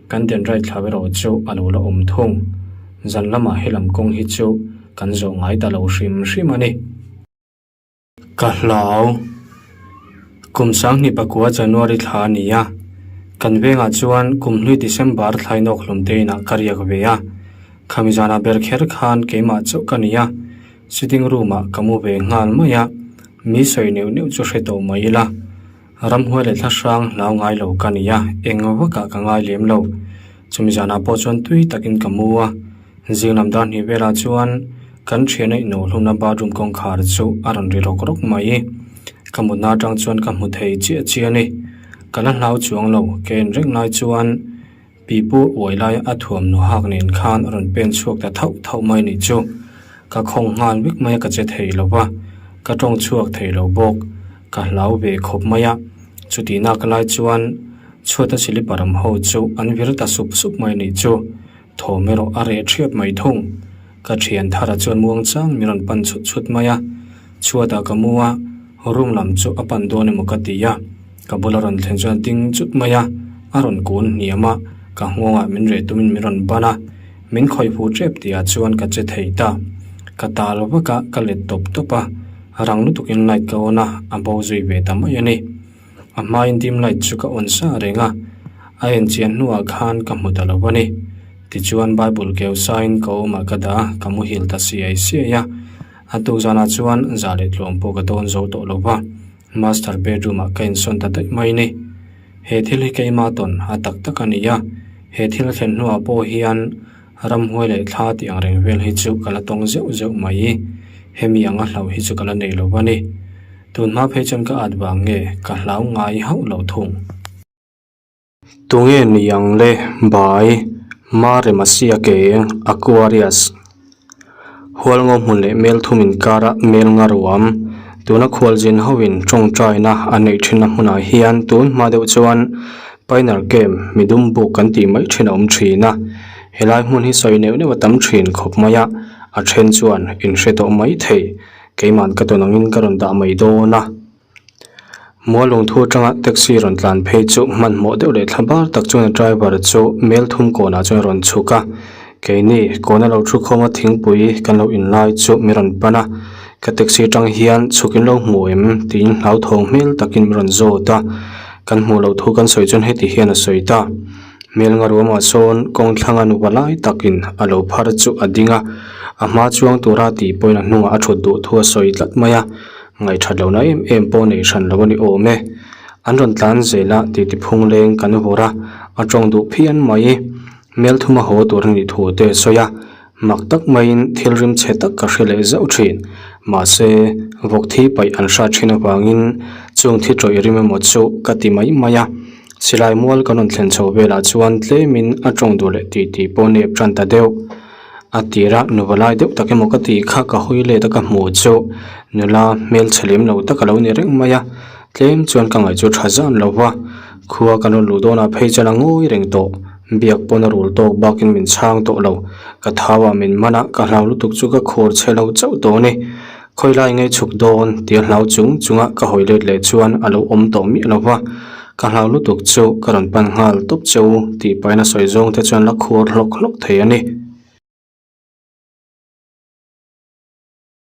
kan dendrite thla erawh chu a lo la awm thung. Zan lamah helam kawng hi chu kan zawh ngai ta lo hrim hrim a ni. Ka hlau. Kum sanghnih pakua January thla a ni a, kan vengah chuan kum hlui December thla inawk hlawm te inah ka riak ve a, khami zanah ber kher khan keimah chauh ka ni a, Sitting room ah ka mu ve nghal mai a, mi sawi neuh neuh chu hre tawh mai ila. Ramhuai leh thla hrang hlau ngai lo ka ni a, eng vakah ka ngai lem lo. Chumi zanah pawh chuan tui takin ka mu a, zing lam dar hnih velah chuan kan thiana inawhhlumna bathroom kawngkhar chu a rawn ri rawk rawk mai. Ka mutna atang chuan ka hmu thei chiah chiah a ni. Ka la hlau chuang lo, ka en reng lai chuan Pipu uai lai a thuamhnaw hak nen khan a rawn pen chhuak ta thauh thauh mai nih chu. Ka khawng nghal vek mai a ka che thei lo va, ka tawng chhuak thei lo bawk. Ka hlau ve khawp mai a, chutihna ka lai chuan chhuata silipar awm ho chu an vir ta sup sup mai nih chu. Thawm erawh a reh thiap mai thung. Ka thian thara chuan muangchang min rawn pan chhut chhut mai a, chhuatah ka mu a, room lam chu a pan dawn emaw ka ti a. Ka bula rawn thlen chuan a ding chut mai a, a rawn kun hniam a, ka nghawngah min reh tumin min rawn ban a, min khawih fu tep tihah chuan ka che thei ta. Ka tal vak a, ka let tawp tawp a, rang lutukin light ka on a, a bo zui ve ta mai a ni. A hmain dim light chu ka on sa reng a, a en chian hnuah khan ka hmu ta lo a ni. Tichuan Bible keu sain ka awmah ka dah a, ka muhil ta siai siai a. A tuk zanah chuan za leh tluang pawh ka dawn zo tawh lo va. Master bedroom ah ka insawn ta daih mai ni. He thil hi keimah tawn a tak tak a ni a, he thil a thlen hnuah pawh hian ramhuai leh thla tih ang reng vel hi chu ka la tawng zeuh zeuh mai. Hemi anga hlauh hi chu ka la nei lo a ni. Tunhma phei chuan ka at vang nge ka hlau ngai hauh lo thung. Tunge ni ang le Bai Maremasia ke Aquarius Hualngo hmun leh mel thum inkara mel nga ruam tuna khualzin hoin tawngtaina a neih thinna hmunah hian tun hma deuh chuan Pioneer Camp midum buk kan tih mai thin a awm thin a helai hmun hi sawi neuh neuh a tam thin khawp mai a a then chuan in hre tawh mai thei keimahn ka tawn angin ka rawn dah mai dawn a. Mualung thu atanga taxi rawn tlan phei chu hmanhmawh deuh leh thla bar tak chuan a driver chu mel thum kawnah chuan a rawn chhuk a keini kawna lo thu khawm a thingpui kan lo in lai chu min rawn pan a ka taxi atang hian chhuk in lo hmu em tiin hlauthawng hmel takin min rawn zawt a kan hmuh loh thu kan sawi chuan heti hian a sawi ta hmel nga ruamah sawn kawng thlanga nupa lai takin a lo phar chu a ding a a hma chuang tura tih pawhin a hnungah a thut duh thu a sawi tlat mai a. Ngaihthat lohna em em pawh nei hran lo a ni awm e. An rawn tlan zel a titi phung leng kan vawrh a, a tawng duh phian mai. Melthum a haw tur a nih thu te a sawi a, mak tak maiin thil rim chhe tak ka hre leh zauh thin. Mahse, vawk thi paih an hrat thin avangin chung thi tawih rim emaw chu ka ti mai mai a. Silai mual kan rawn thlen chho velah chuan tlemin a tawng duh leh titi pawh nep tan ta deuh. A tir a, nuva lai deuh tak emaw ka tih kha ka hawi let a ka hmuh chu nula hmelchhe lem lo tak a lo ni reng mai a, tlem chuan ka ngaih chu tha zan lo va, khua kan rawn luh dawnah phei chuan a ngawi reng tawh, biak pawn a rul tawk bakin min chhang tawh lo, ka thau ah min man a, ka hlau lutuk chu ka khur chhe lo chauh tawh a ni, khawi lai nge chhuk dawn tia hlau chung chunga ka hawi let leh chuan a lo awm tawh miah lo va, ka hlau lutuk chu ka rawn pan nghal tawp che u tih pahin a sawi zawng te chuan la khur hlawk hlawk thei a ni.